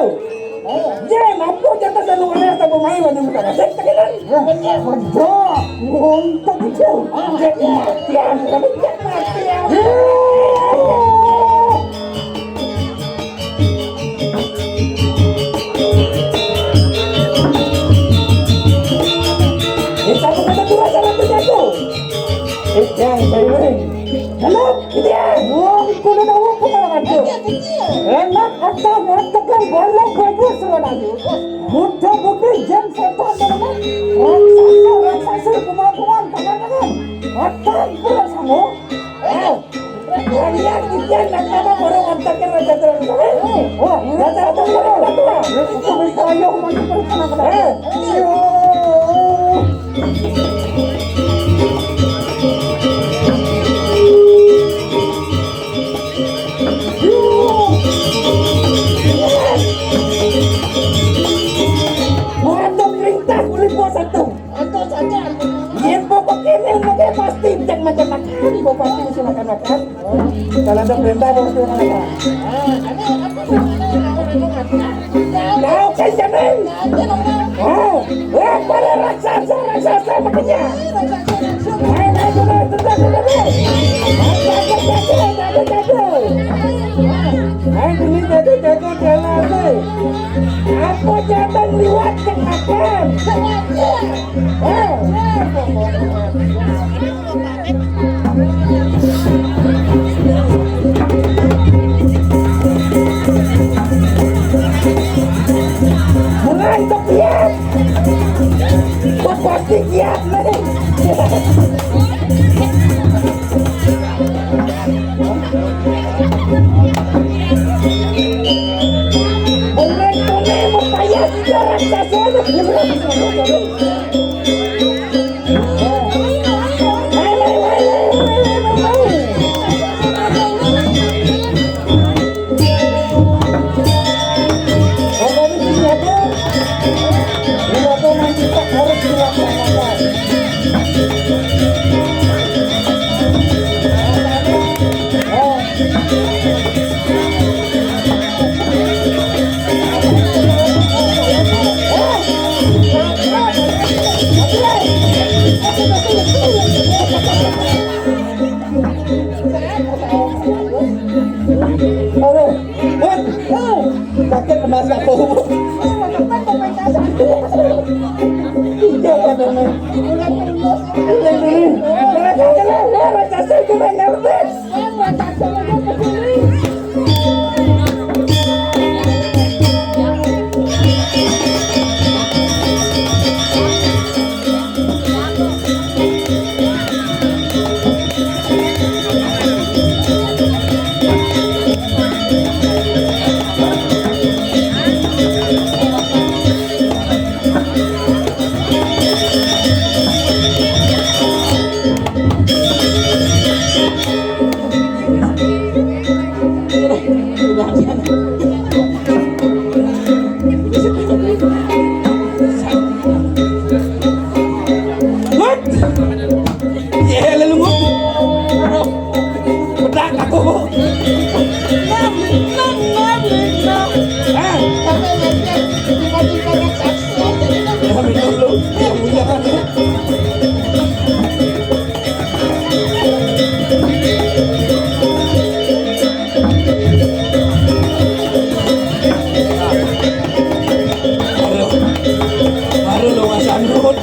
Yen apa jatah sanu wae ta pemain wadon muka kasih tekenan. Wah, wong tak kecil. Cek matian, tapi cek matian. Kita bukan satu rasa ratu jatuh. Ejang, baik. Halo, iya. Wong kudu tahu apa kan tu. Enak atau mantap kan bolong bagus sebenarnya. Muda putih jam setan mana? Raksasa, raksasa, kumang-kumang, tangan-tangan. Matang pula sama. Eh, kalian ikan nak nama orang antarkan raja terang. Wah, raja terang. Itu ayo maju terus. Eh, Waduh, perintah boleh buat satu. Yen pokok kene Mau kan jamin? Ah, eh, para raksasa, raksasa makanya. Ayo, ayo, ayo, ayo, ayo, ayo. Ayo, ayo, ayo, ayo, ayo. Ayo, ayo, ayo, ayo, ayo. Apa jamin liwat ke makan? Mengantuk ya. Kok pasti kiat nih. Mengantuk nih, mau payah juga raksasa. Aduh, Bun, sakit emas aku. Iya, kan, Bun. Mereka jelas, ya, mereka sih cuma ngerti. Hut! Iya, lelungut. Aduh. Bedak aku. Nam, nam, nam, nam. Ah. Sampai latihan tiba-tiba raksasa. Ya, minum lu. Yang punya kan, ya. Baru, baru lu Mas Andrut.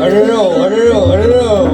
Aduh, aduh, aduh.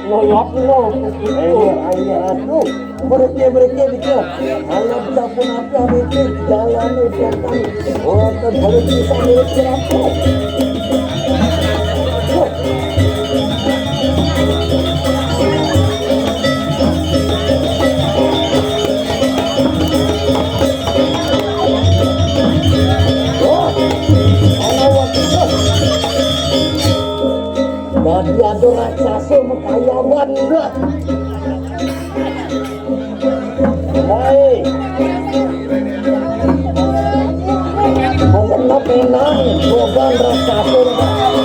Lo ya lo. Eh, ayo, aduh. Berhenti, berhenti dikit. Alam sampun apa, berhenti. Jalan itu kan. Oh, kan berhenti sambil istirahat. Wah, Allahu Akbar. Dadi ada raksasa makayaban dah. Hai. Mengenai penang, bukan raksasa dah.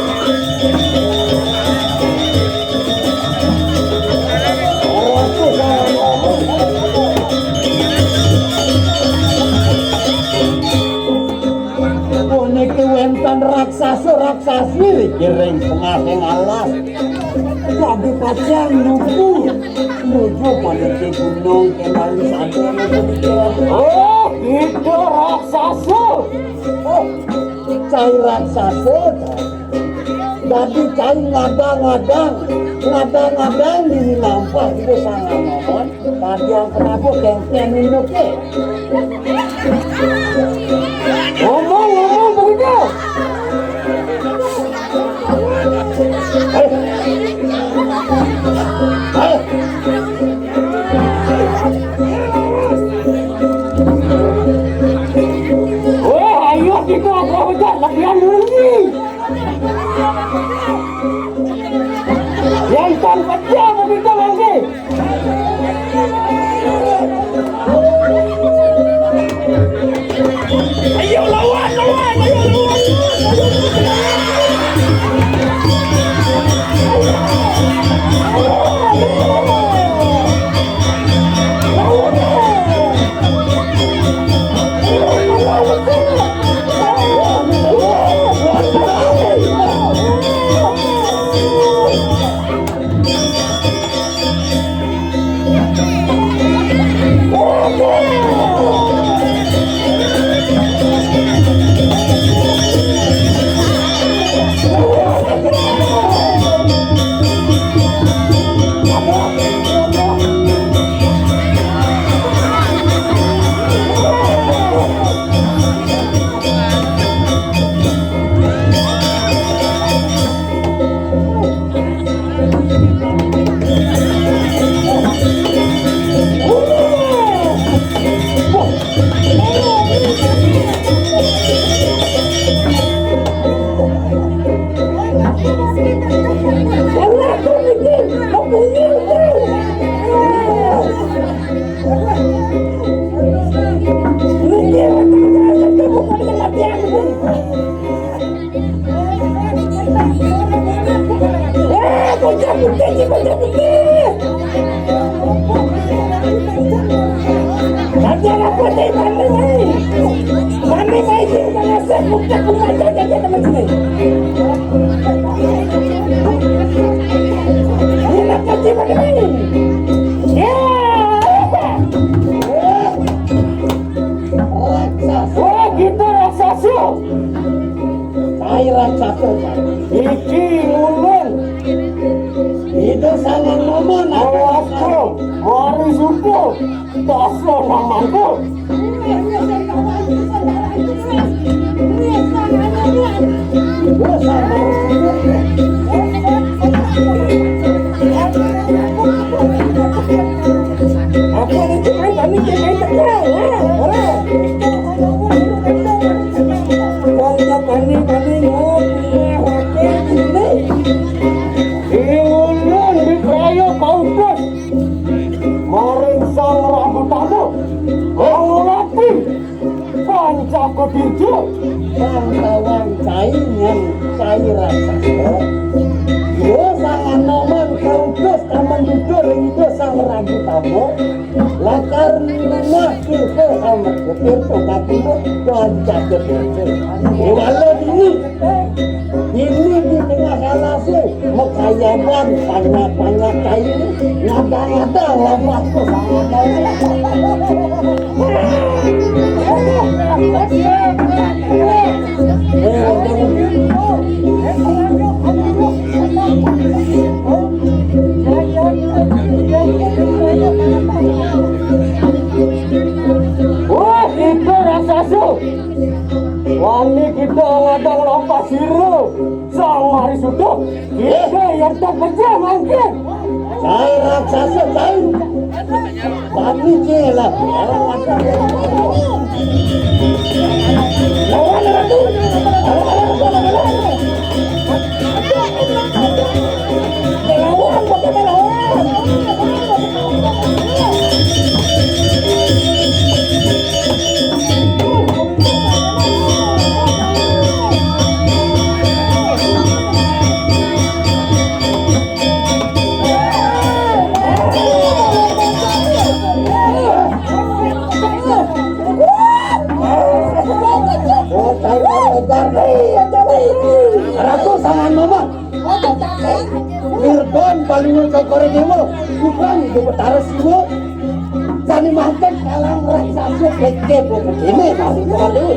Raksasa ngomong. Puniki wénten raksasa-raksasi niki ring tengahing alas. Dadi pacang nuju, nuju puniki gunung kembali sadana puniki. Oh, itu raksasa. Oh, cai raksasa. Dadi cai ngadang-ngadang, ngadang-ngadang dini lampah di Sanganawan. Tadi yang kenapa kengken induke? Ngomong, ngomong begitu. Eh. Eh. Wah, ayo kita apa aja, tapi yang ini. Yang tanpa dia mau kita lagi. Ayo lawan, lawan, ayo lawan. Eh, bocah putih, bocah putih. Nanti ada putih, nanti naik. Nanti naik, kita ngasih bocah putih aja, aja, aja, aja. Ini putih, putih. Ya. Raksasa. Wah, kita raksasa. Cai raksasa. Iki ngulun. Ida Sang Anoman. Aku mari subuh. Dasar nang mantul. Wah, sabar. Apa ini cuma kami cuma tegal, ya? Ora. Wong tak panik-panik ngopi, ngopi, ini. Iwulan diprayo kaupus. Maring Sang Ratu Tamu. Angulati. Panca Kedija. Kang tawang cai nyen cai raksasa. Yo Sang Anoman kaupus kamandudur ing Sang Ratu Tamu. Lakar nunah tirta samerga tirta kapundhut Panca Kedija. Dewala dini. Dini di tengah alasé, makayaban panyak-panyak kayu, ngada-ngada lamah. Betul, mungkin. Cai raksasa, cai. Tapi cai lah. Lawan, Ratu. Lawan, pakai lawan. Ratu sangan mama. Irfan paling cokor dewa. Bukan itu Betara Siwa. Tadi mangken kalang raksasa peke buku ini masih terlalu.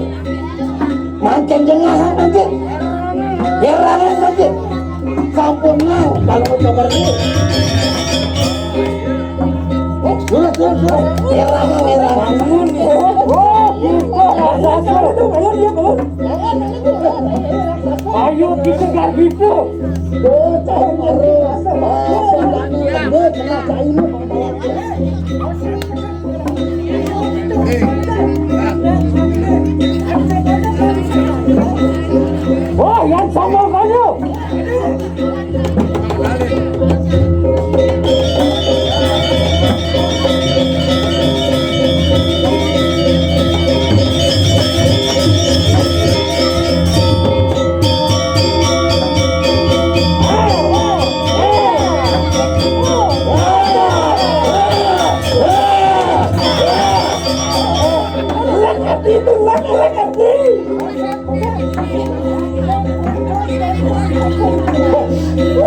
Mangken jengahan mangken. Herangan mangken. Sampun nang kalau mau coba dulu. Dulu, dulu, dulu. Herangan, herangan. Bangun, ya. Oh, itu raksasa. Bangun, dia bangun. Ayo, kita gak gitu. Tuh, cari baru. Oh, lembut, kena caimu. Wah, yang sama kayu.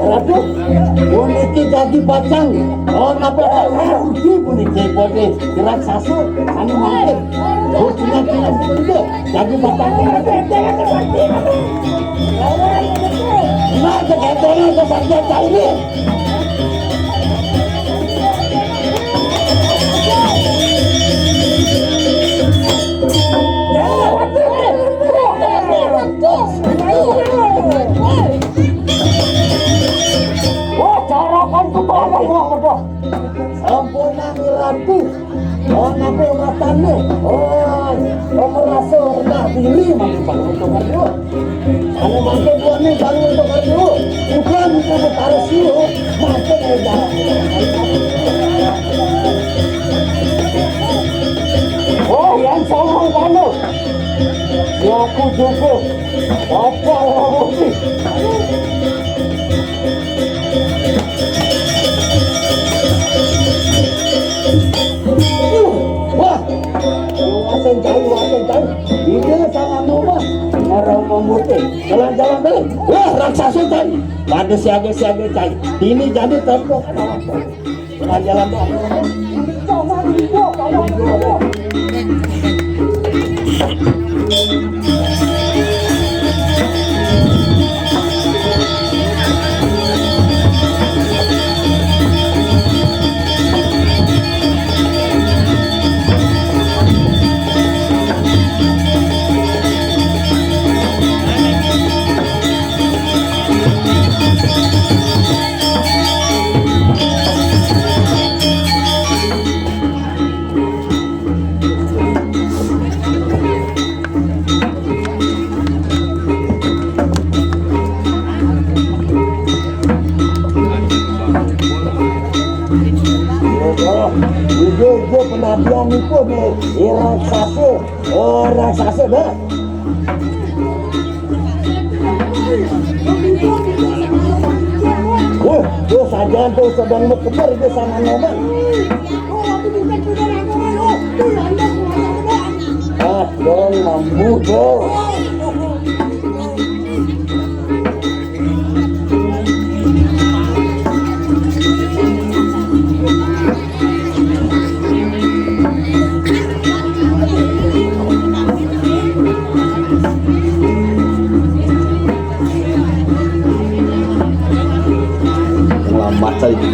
Waduh, puniki dadi pacang. Oh, napa? Ugi puniki pati raksasa anu mangke. Ugi puniki dadi pacang. Nah, kebetulan kesaja ini. Wah, carakan kepala gua, udah. Sampun nang Ratu. Oh, napa matane? Oh, oh, merasa rendah diri, mangke baru untuk kerja. Ane mangke buane baru untuk kerja. Bukan itu Betara Siwa, mangke ya jalan. Oh, yang sama kamu. Ya, aku juga. Apa lagi? Wah, wasen jauh, wasen jauh. Ini sama Noma. Orang memutih. Jalan-jalan deh. Wah, raksasa cai. Pada siaga-siaga cai. Ini jadi tembok. Jalan-jalan deh. Ijo, ijo, penampilan niku nih, raksasa. Oh, raksasa, dah. Wah, tuh saja tuh sedang berkembar di sana, Noma. Ah, dong, mambu, dong. Selamat saja.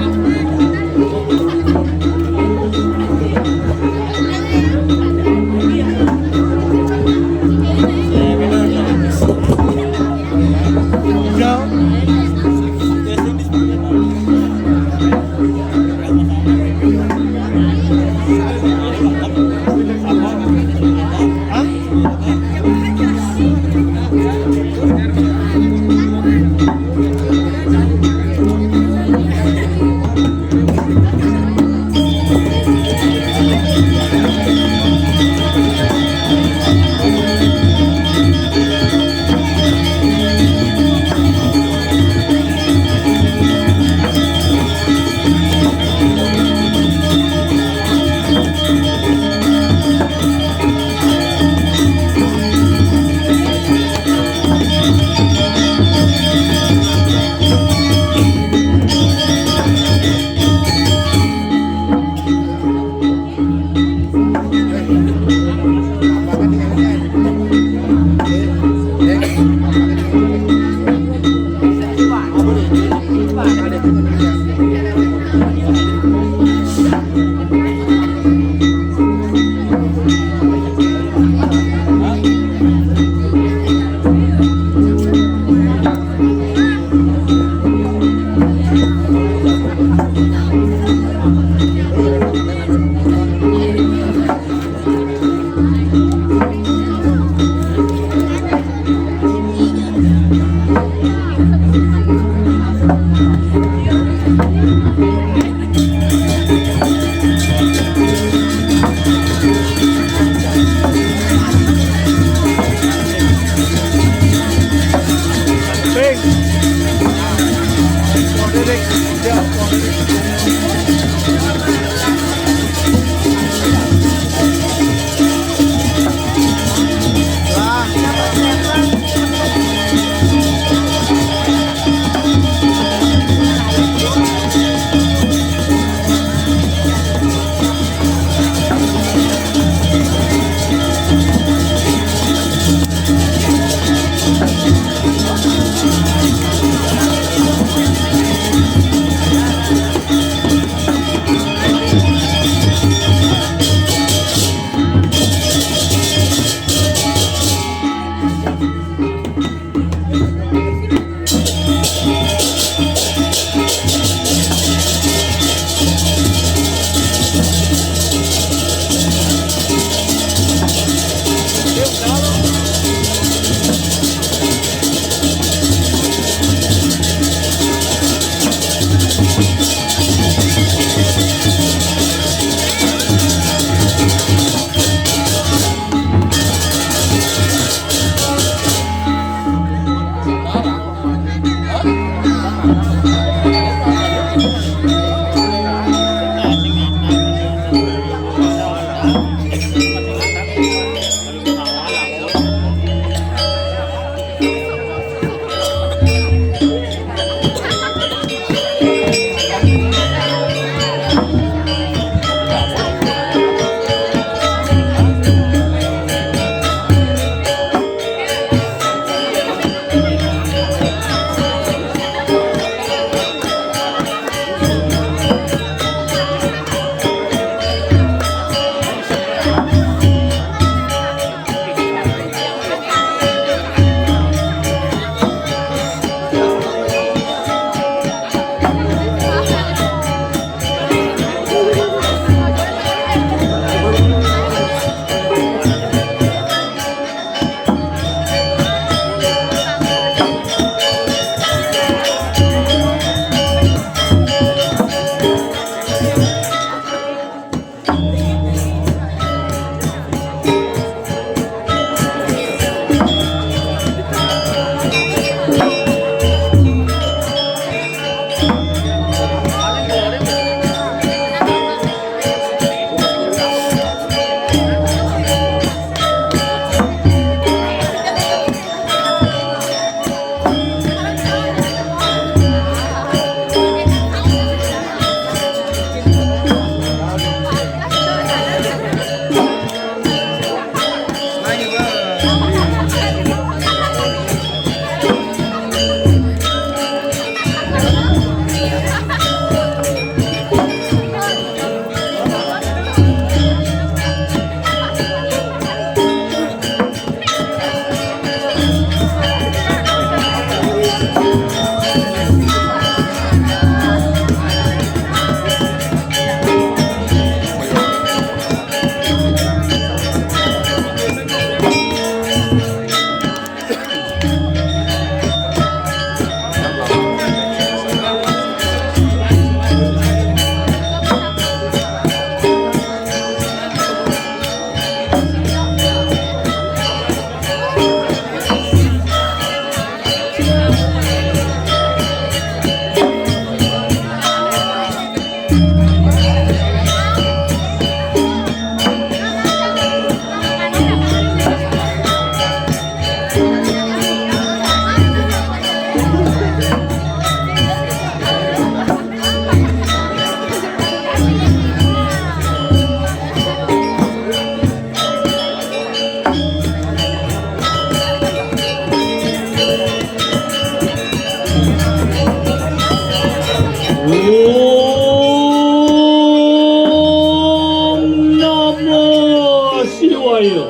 Om Namah Shivaya.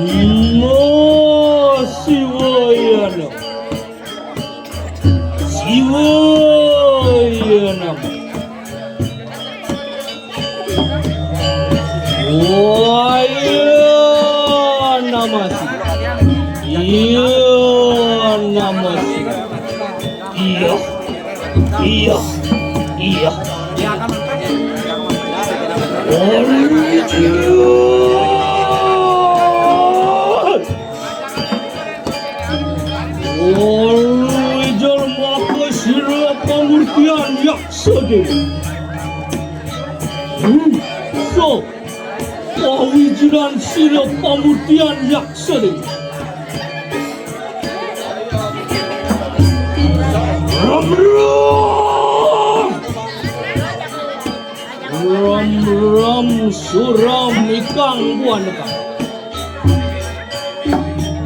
Namah Shivaya Namah. Shivaya Namah. Om Namah Shivaya. Om Namah Shivaya. Iya. Iya. Iya. Om Shivaya. Olu ijol maka sira pangurti Yan Yaksa Dewa. Wisa pawijilan sira pamurtian Yaksa Dewa. Ram ram. Ram ram suram ikang buana ka.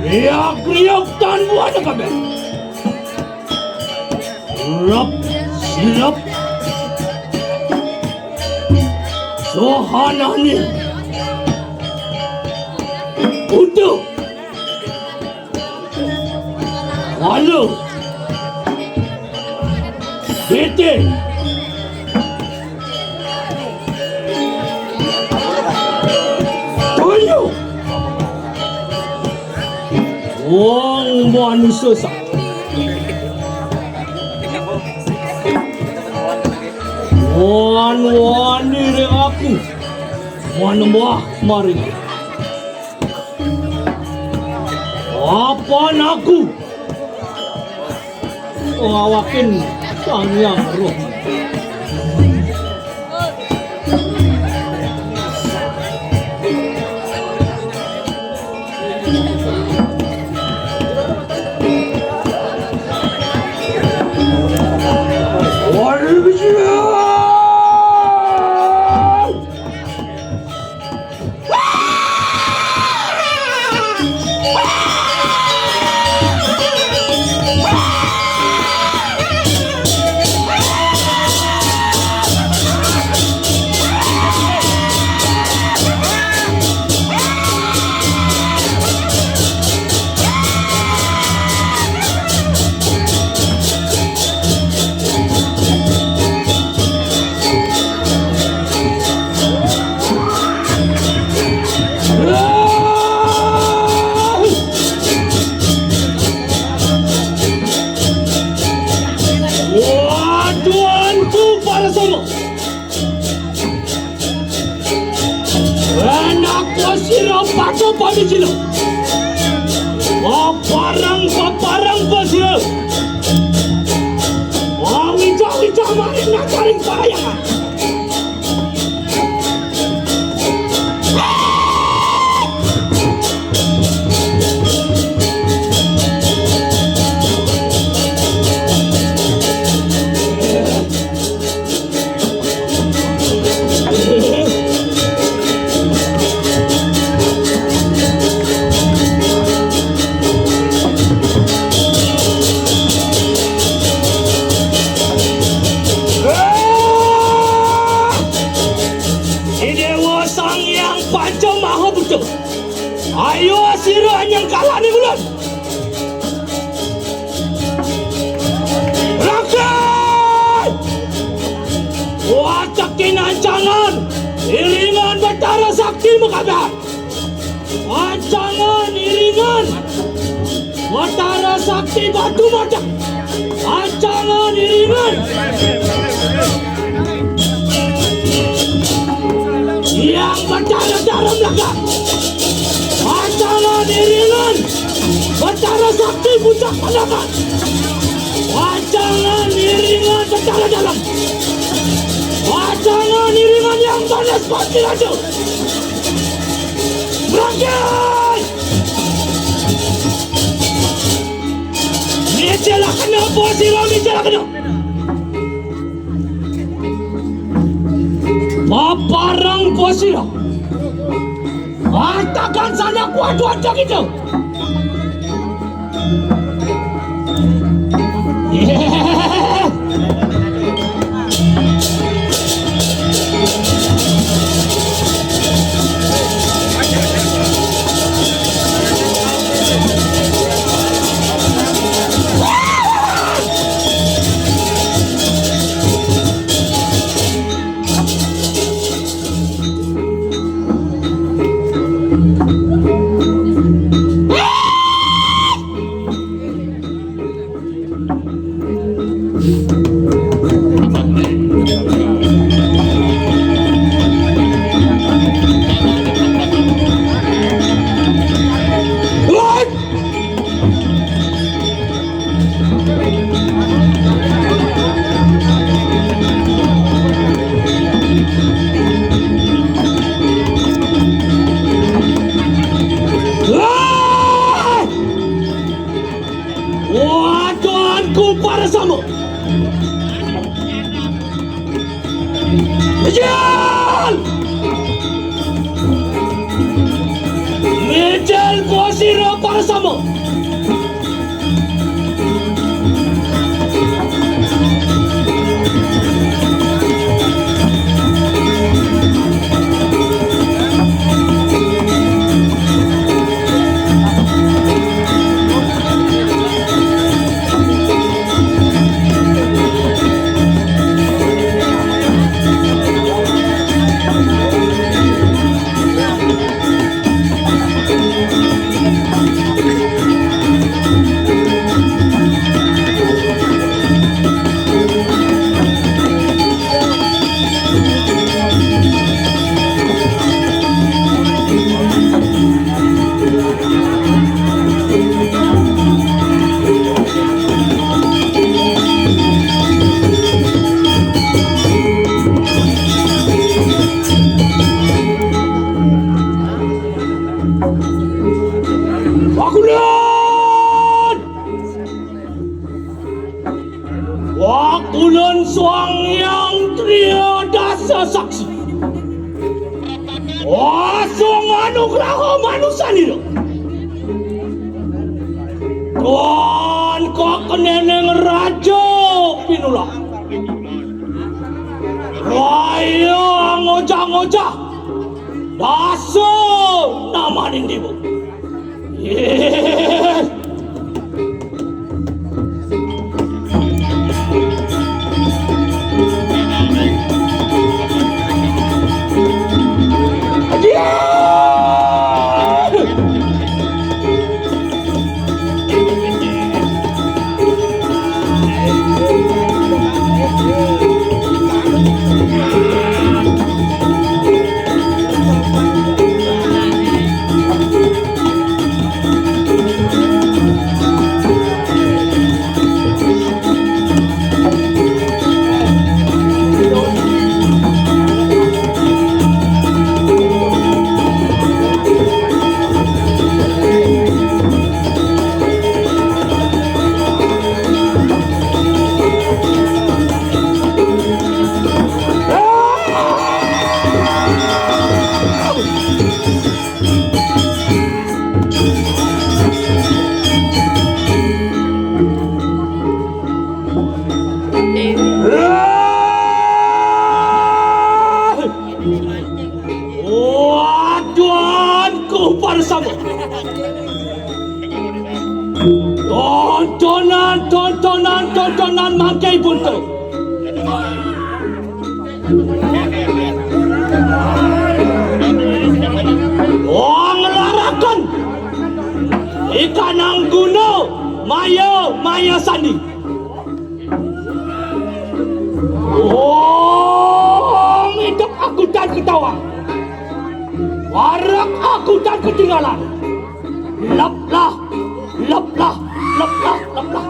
Riak riak tan buana ka be. Rap sirap. Sohanani. Utuh. Walu. Bete. Tuyu. Wong manusa sa. Wan wani ring aku. Manembah maring. Apan aku ngawakin Sang Hyang Roh. Waduh, antu para sama. Anak pasira pada pamijila. Paparang, paparang pasira. Wawicah-wicah maring nakaring parayangan. Idewa Sang Hyang Panca Maha Buta. Ayo sira nyengkalaning ulun. Rakai! Watekin ancangan iringan Batara Sakti makabar. Ancangan iringan Batara Sakti Batu Mata. Ancangan iringan Hyang Batara Dalam Laga. Ancangan iringan Batara Sakti Puncak Pandapat. Ancangan iringan Batara Dalam. Ancangan iringan Hyang Banas Pati Raja. Merangkak! Micelakena apa sira micelakena? Paparang apa sira? Atakan sanak kuat-kuat kita. Mijil! Mijil kosiro para sama. Bakulan! Bakulan Sang Hyang Tria Dasa Saksi. Asung anugraha manusanira. Tuan kakeneneng Raja Pinula. Raya ngojah-ngojah. Dasa namaning dewa. Waduhanku para sama. Tontonan, tontonan, tontonan mangke buntu. Wong laraken ikanang guna maya, maya sandi. Wong idep aku tan ketawa. Warak aku tan ketinggalan. Leplah, leplah, leplah, leplah.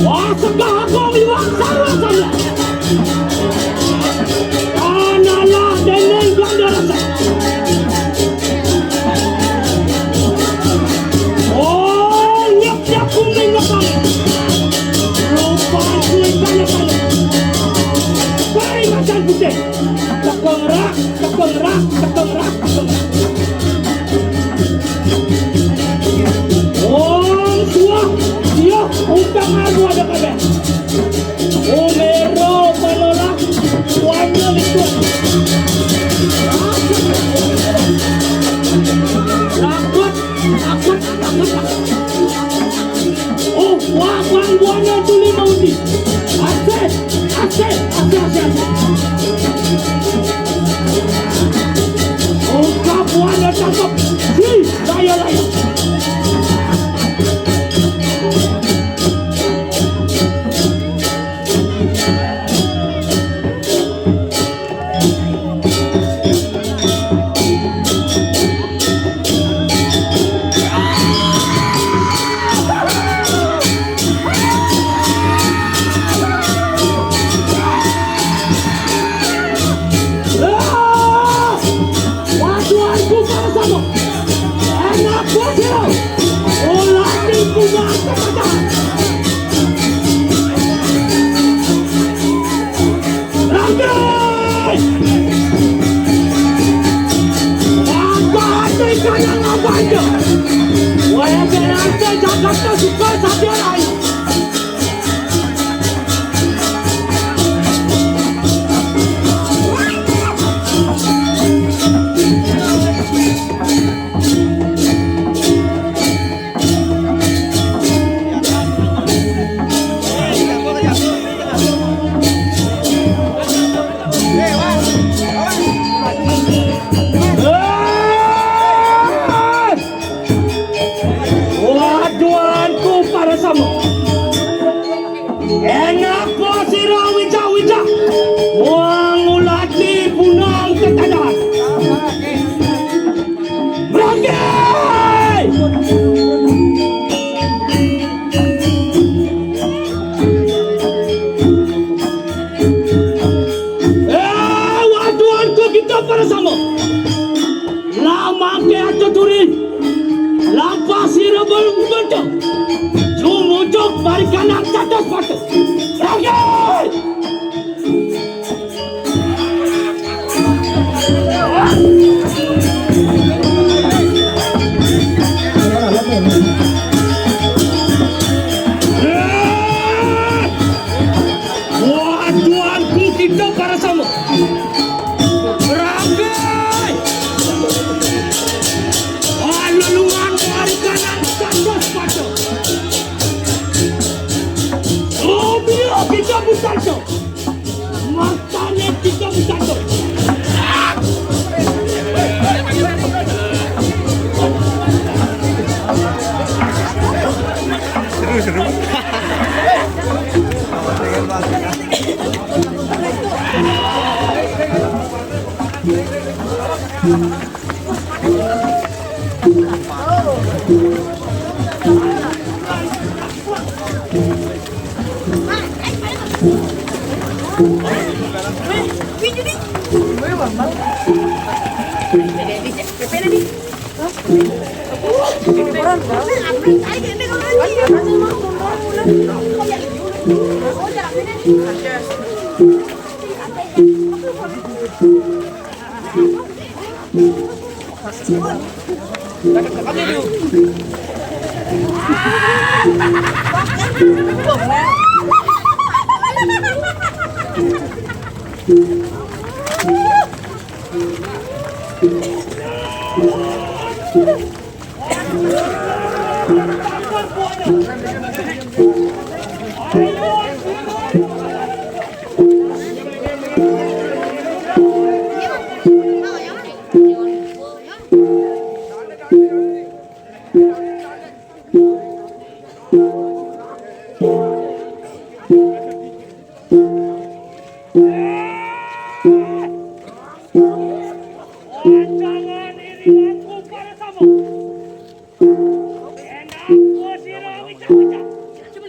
Wah, Sekar Agung iwak sarwa saya. Analah deneng gandara saya. Oh, nyep nyep kumbing nyep kami. Rupa kuih banyak kami. Baik macan putih. Tekong rak, tekong rak, tekong rak, tekong rak. Wong suah, iya, utang aku ada kabeh. Umero panolah, wanya likur. Takut, takut, takut, takut. Oh, wah, bang, buana tuli mau di. Asik, asik, asik, asik, asik. Oh, kabuana cakep. Hi, layo, layo. Waduh, aku sama-sama. Enak bocil. Ulah tipu mata. Rangkai. Mata hati kaya ngabaca. Wayah berasa Jakarta suka sadar ai. Waduanku para sama. Enak po sira wicak-wicak. Wong ulati punang ketadan. Brangke! Eh, waduanku kita para sama. Lamake aja duri. Lampah sira bel-, bentuk. Jumujuk barikanang catus patus. Rakyat! Waduanku kita para sama. Rakyat! Alulungan barikanang catus patus. Oh, biar kita bukan. Matane tiga besar. Seru, seru.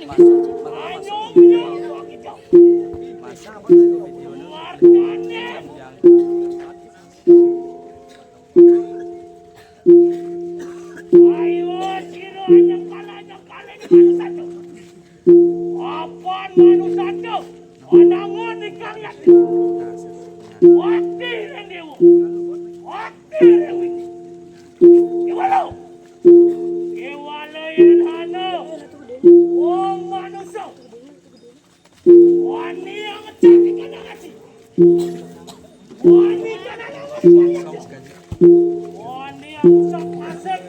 Ayo, ayo, ayo. Ayo, sira nyekal, nyekal iki manusane. Apan manusane? Anangan ikang yati. Wati ning dewa. Wati ning witi. Kewala. Kewala yen ana wong manusa. Wani yang ngecek ikan yang ngasih. Wani kan ada wani yang ngecek. Wani yang rusak masuk.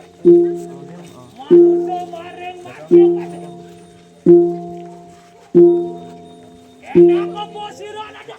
Manusia maring mati yang ngasih. Enak apa sirah ada?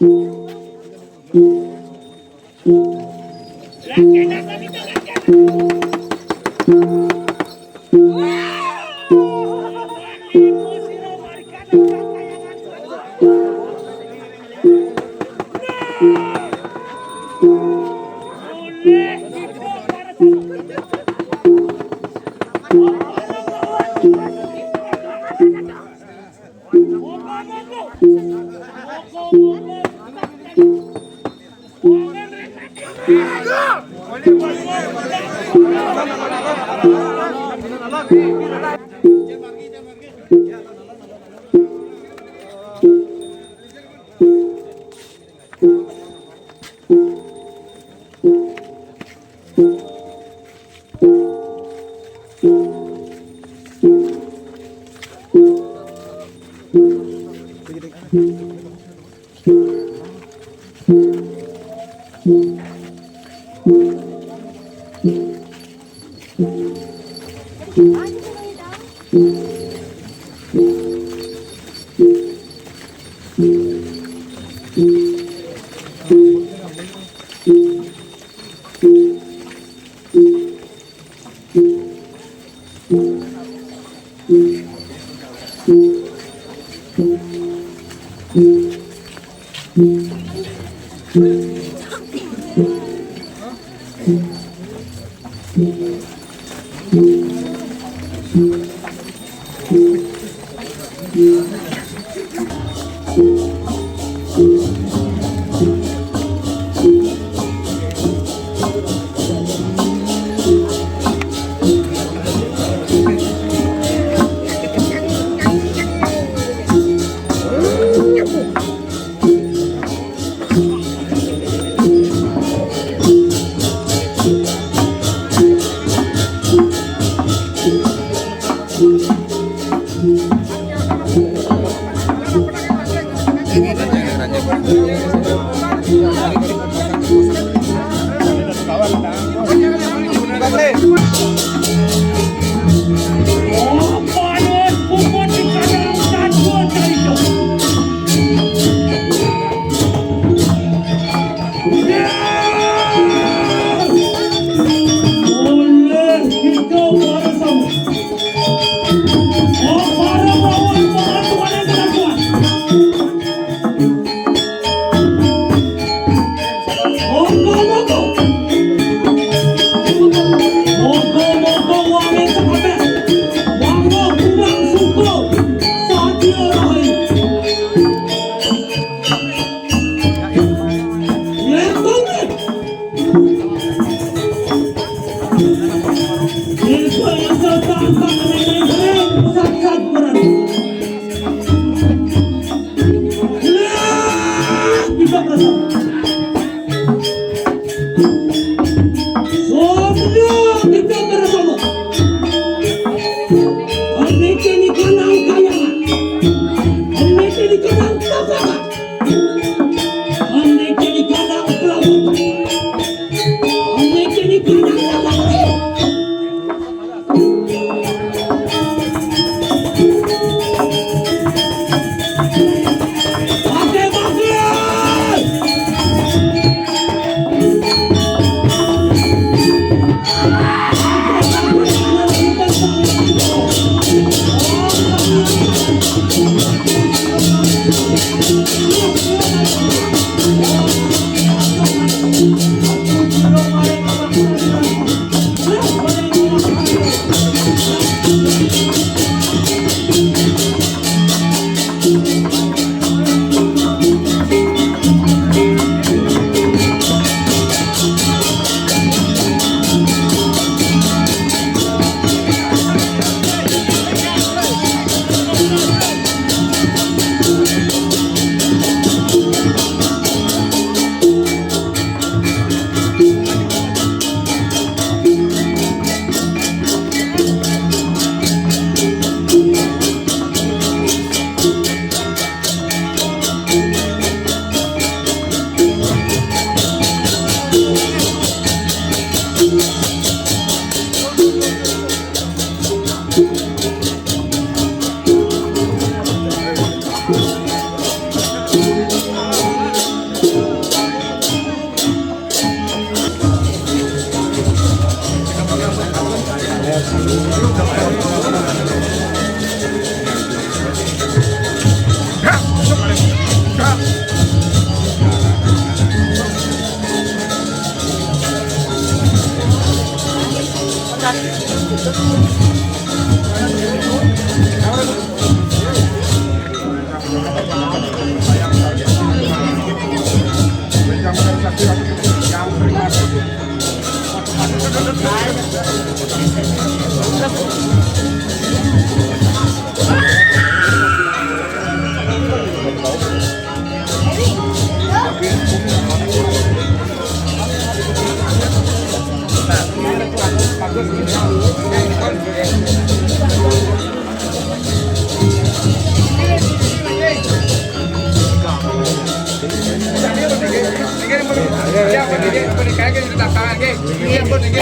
Kayak gini, tangan, gini. Iya, buat gini.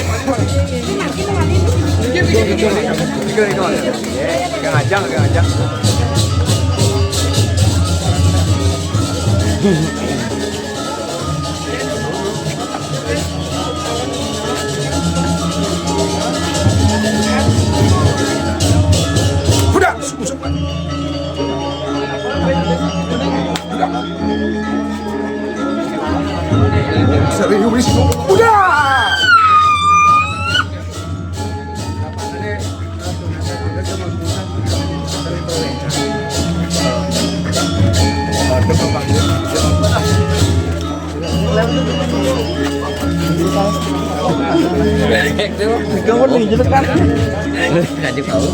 Gini, gini, gini. Gini, gini, gini. Gini, gini, gini. Iya, pegang aja, pegang aja. Udah, usap. Udah. Serius. Udah. Kamu nih, jelek kan? Nggak tahu.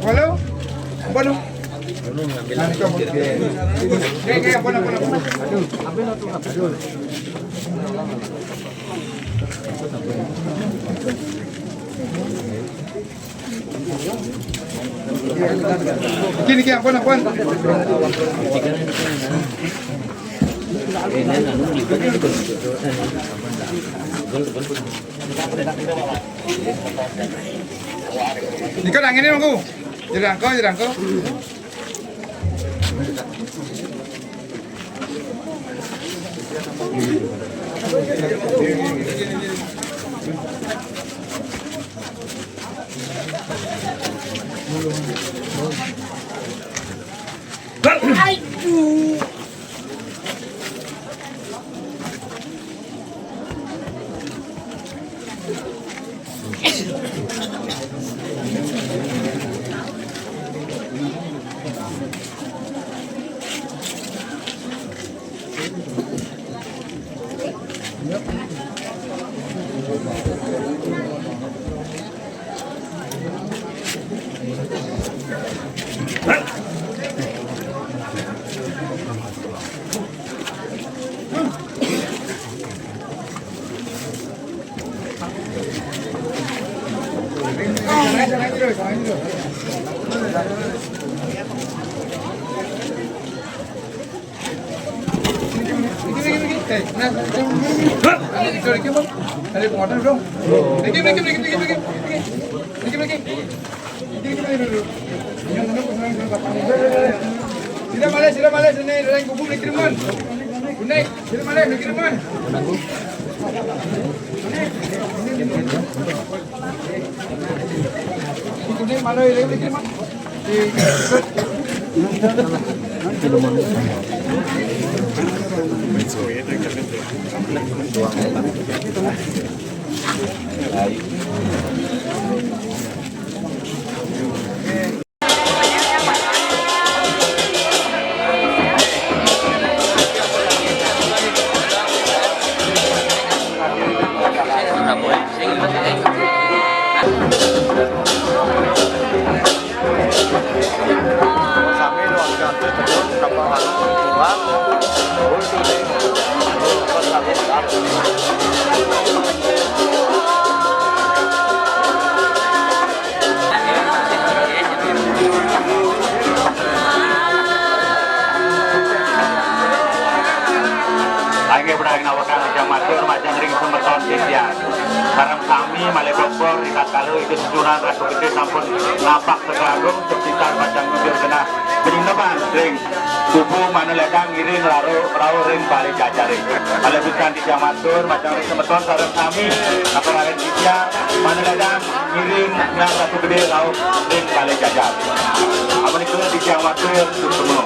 Halo? Apa tu? Ngambil. Oke, oke, apa, apa, apa? Gini, gini, apa, apa? Iko nang ini, Mangku. Jerangko, jerangko. Aduh. Sila malai, sila malai, sila naik dalam kubur, naik kiriman. Naik, sila malai, naik kiriman. Naik malai, naik kiriman. Nawegang titiang matur majeng ring semeton titiang. Sareng sami malih bobor ritatkala Ida Setuhunan Ratu Gedé sampun napak Sedra Agung, sepisan pacang ngunjur genah panyineban ring kubu Manulédang ngiring rauh, rauh ring balé jajaré. Malih pisan titiang matur majeng ring semeton sareng sami, aturaken titiang Manulédang ngiring Hyang Ratu Gedé rauh ring balé jajar. Amunika titiang matur suksma.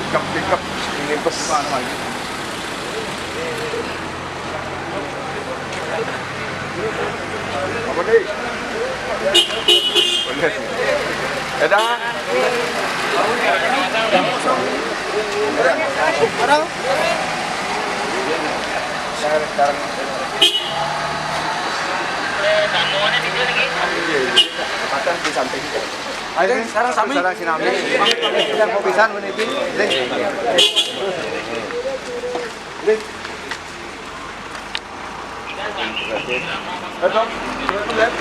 Hikap, hikap. Ini pesan lagi. Apa ni? Boleh. Dadah. Dadah. Sekarang, sekarang. Patah di samping. Ayo, sekarang sami. Sekarang sinami. Yang mau pisan meniti. Deh. Deh. Ayo, Tom. Lihat.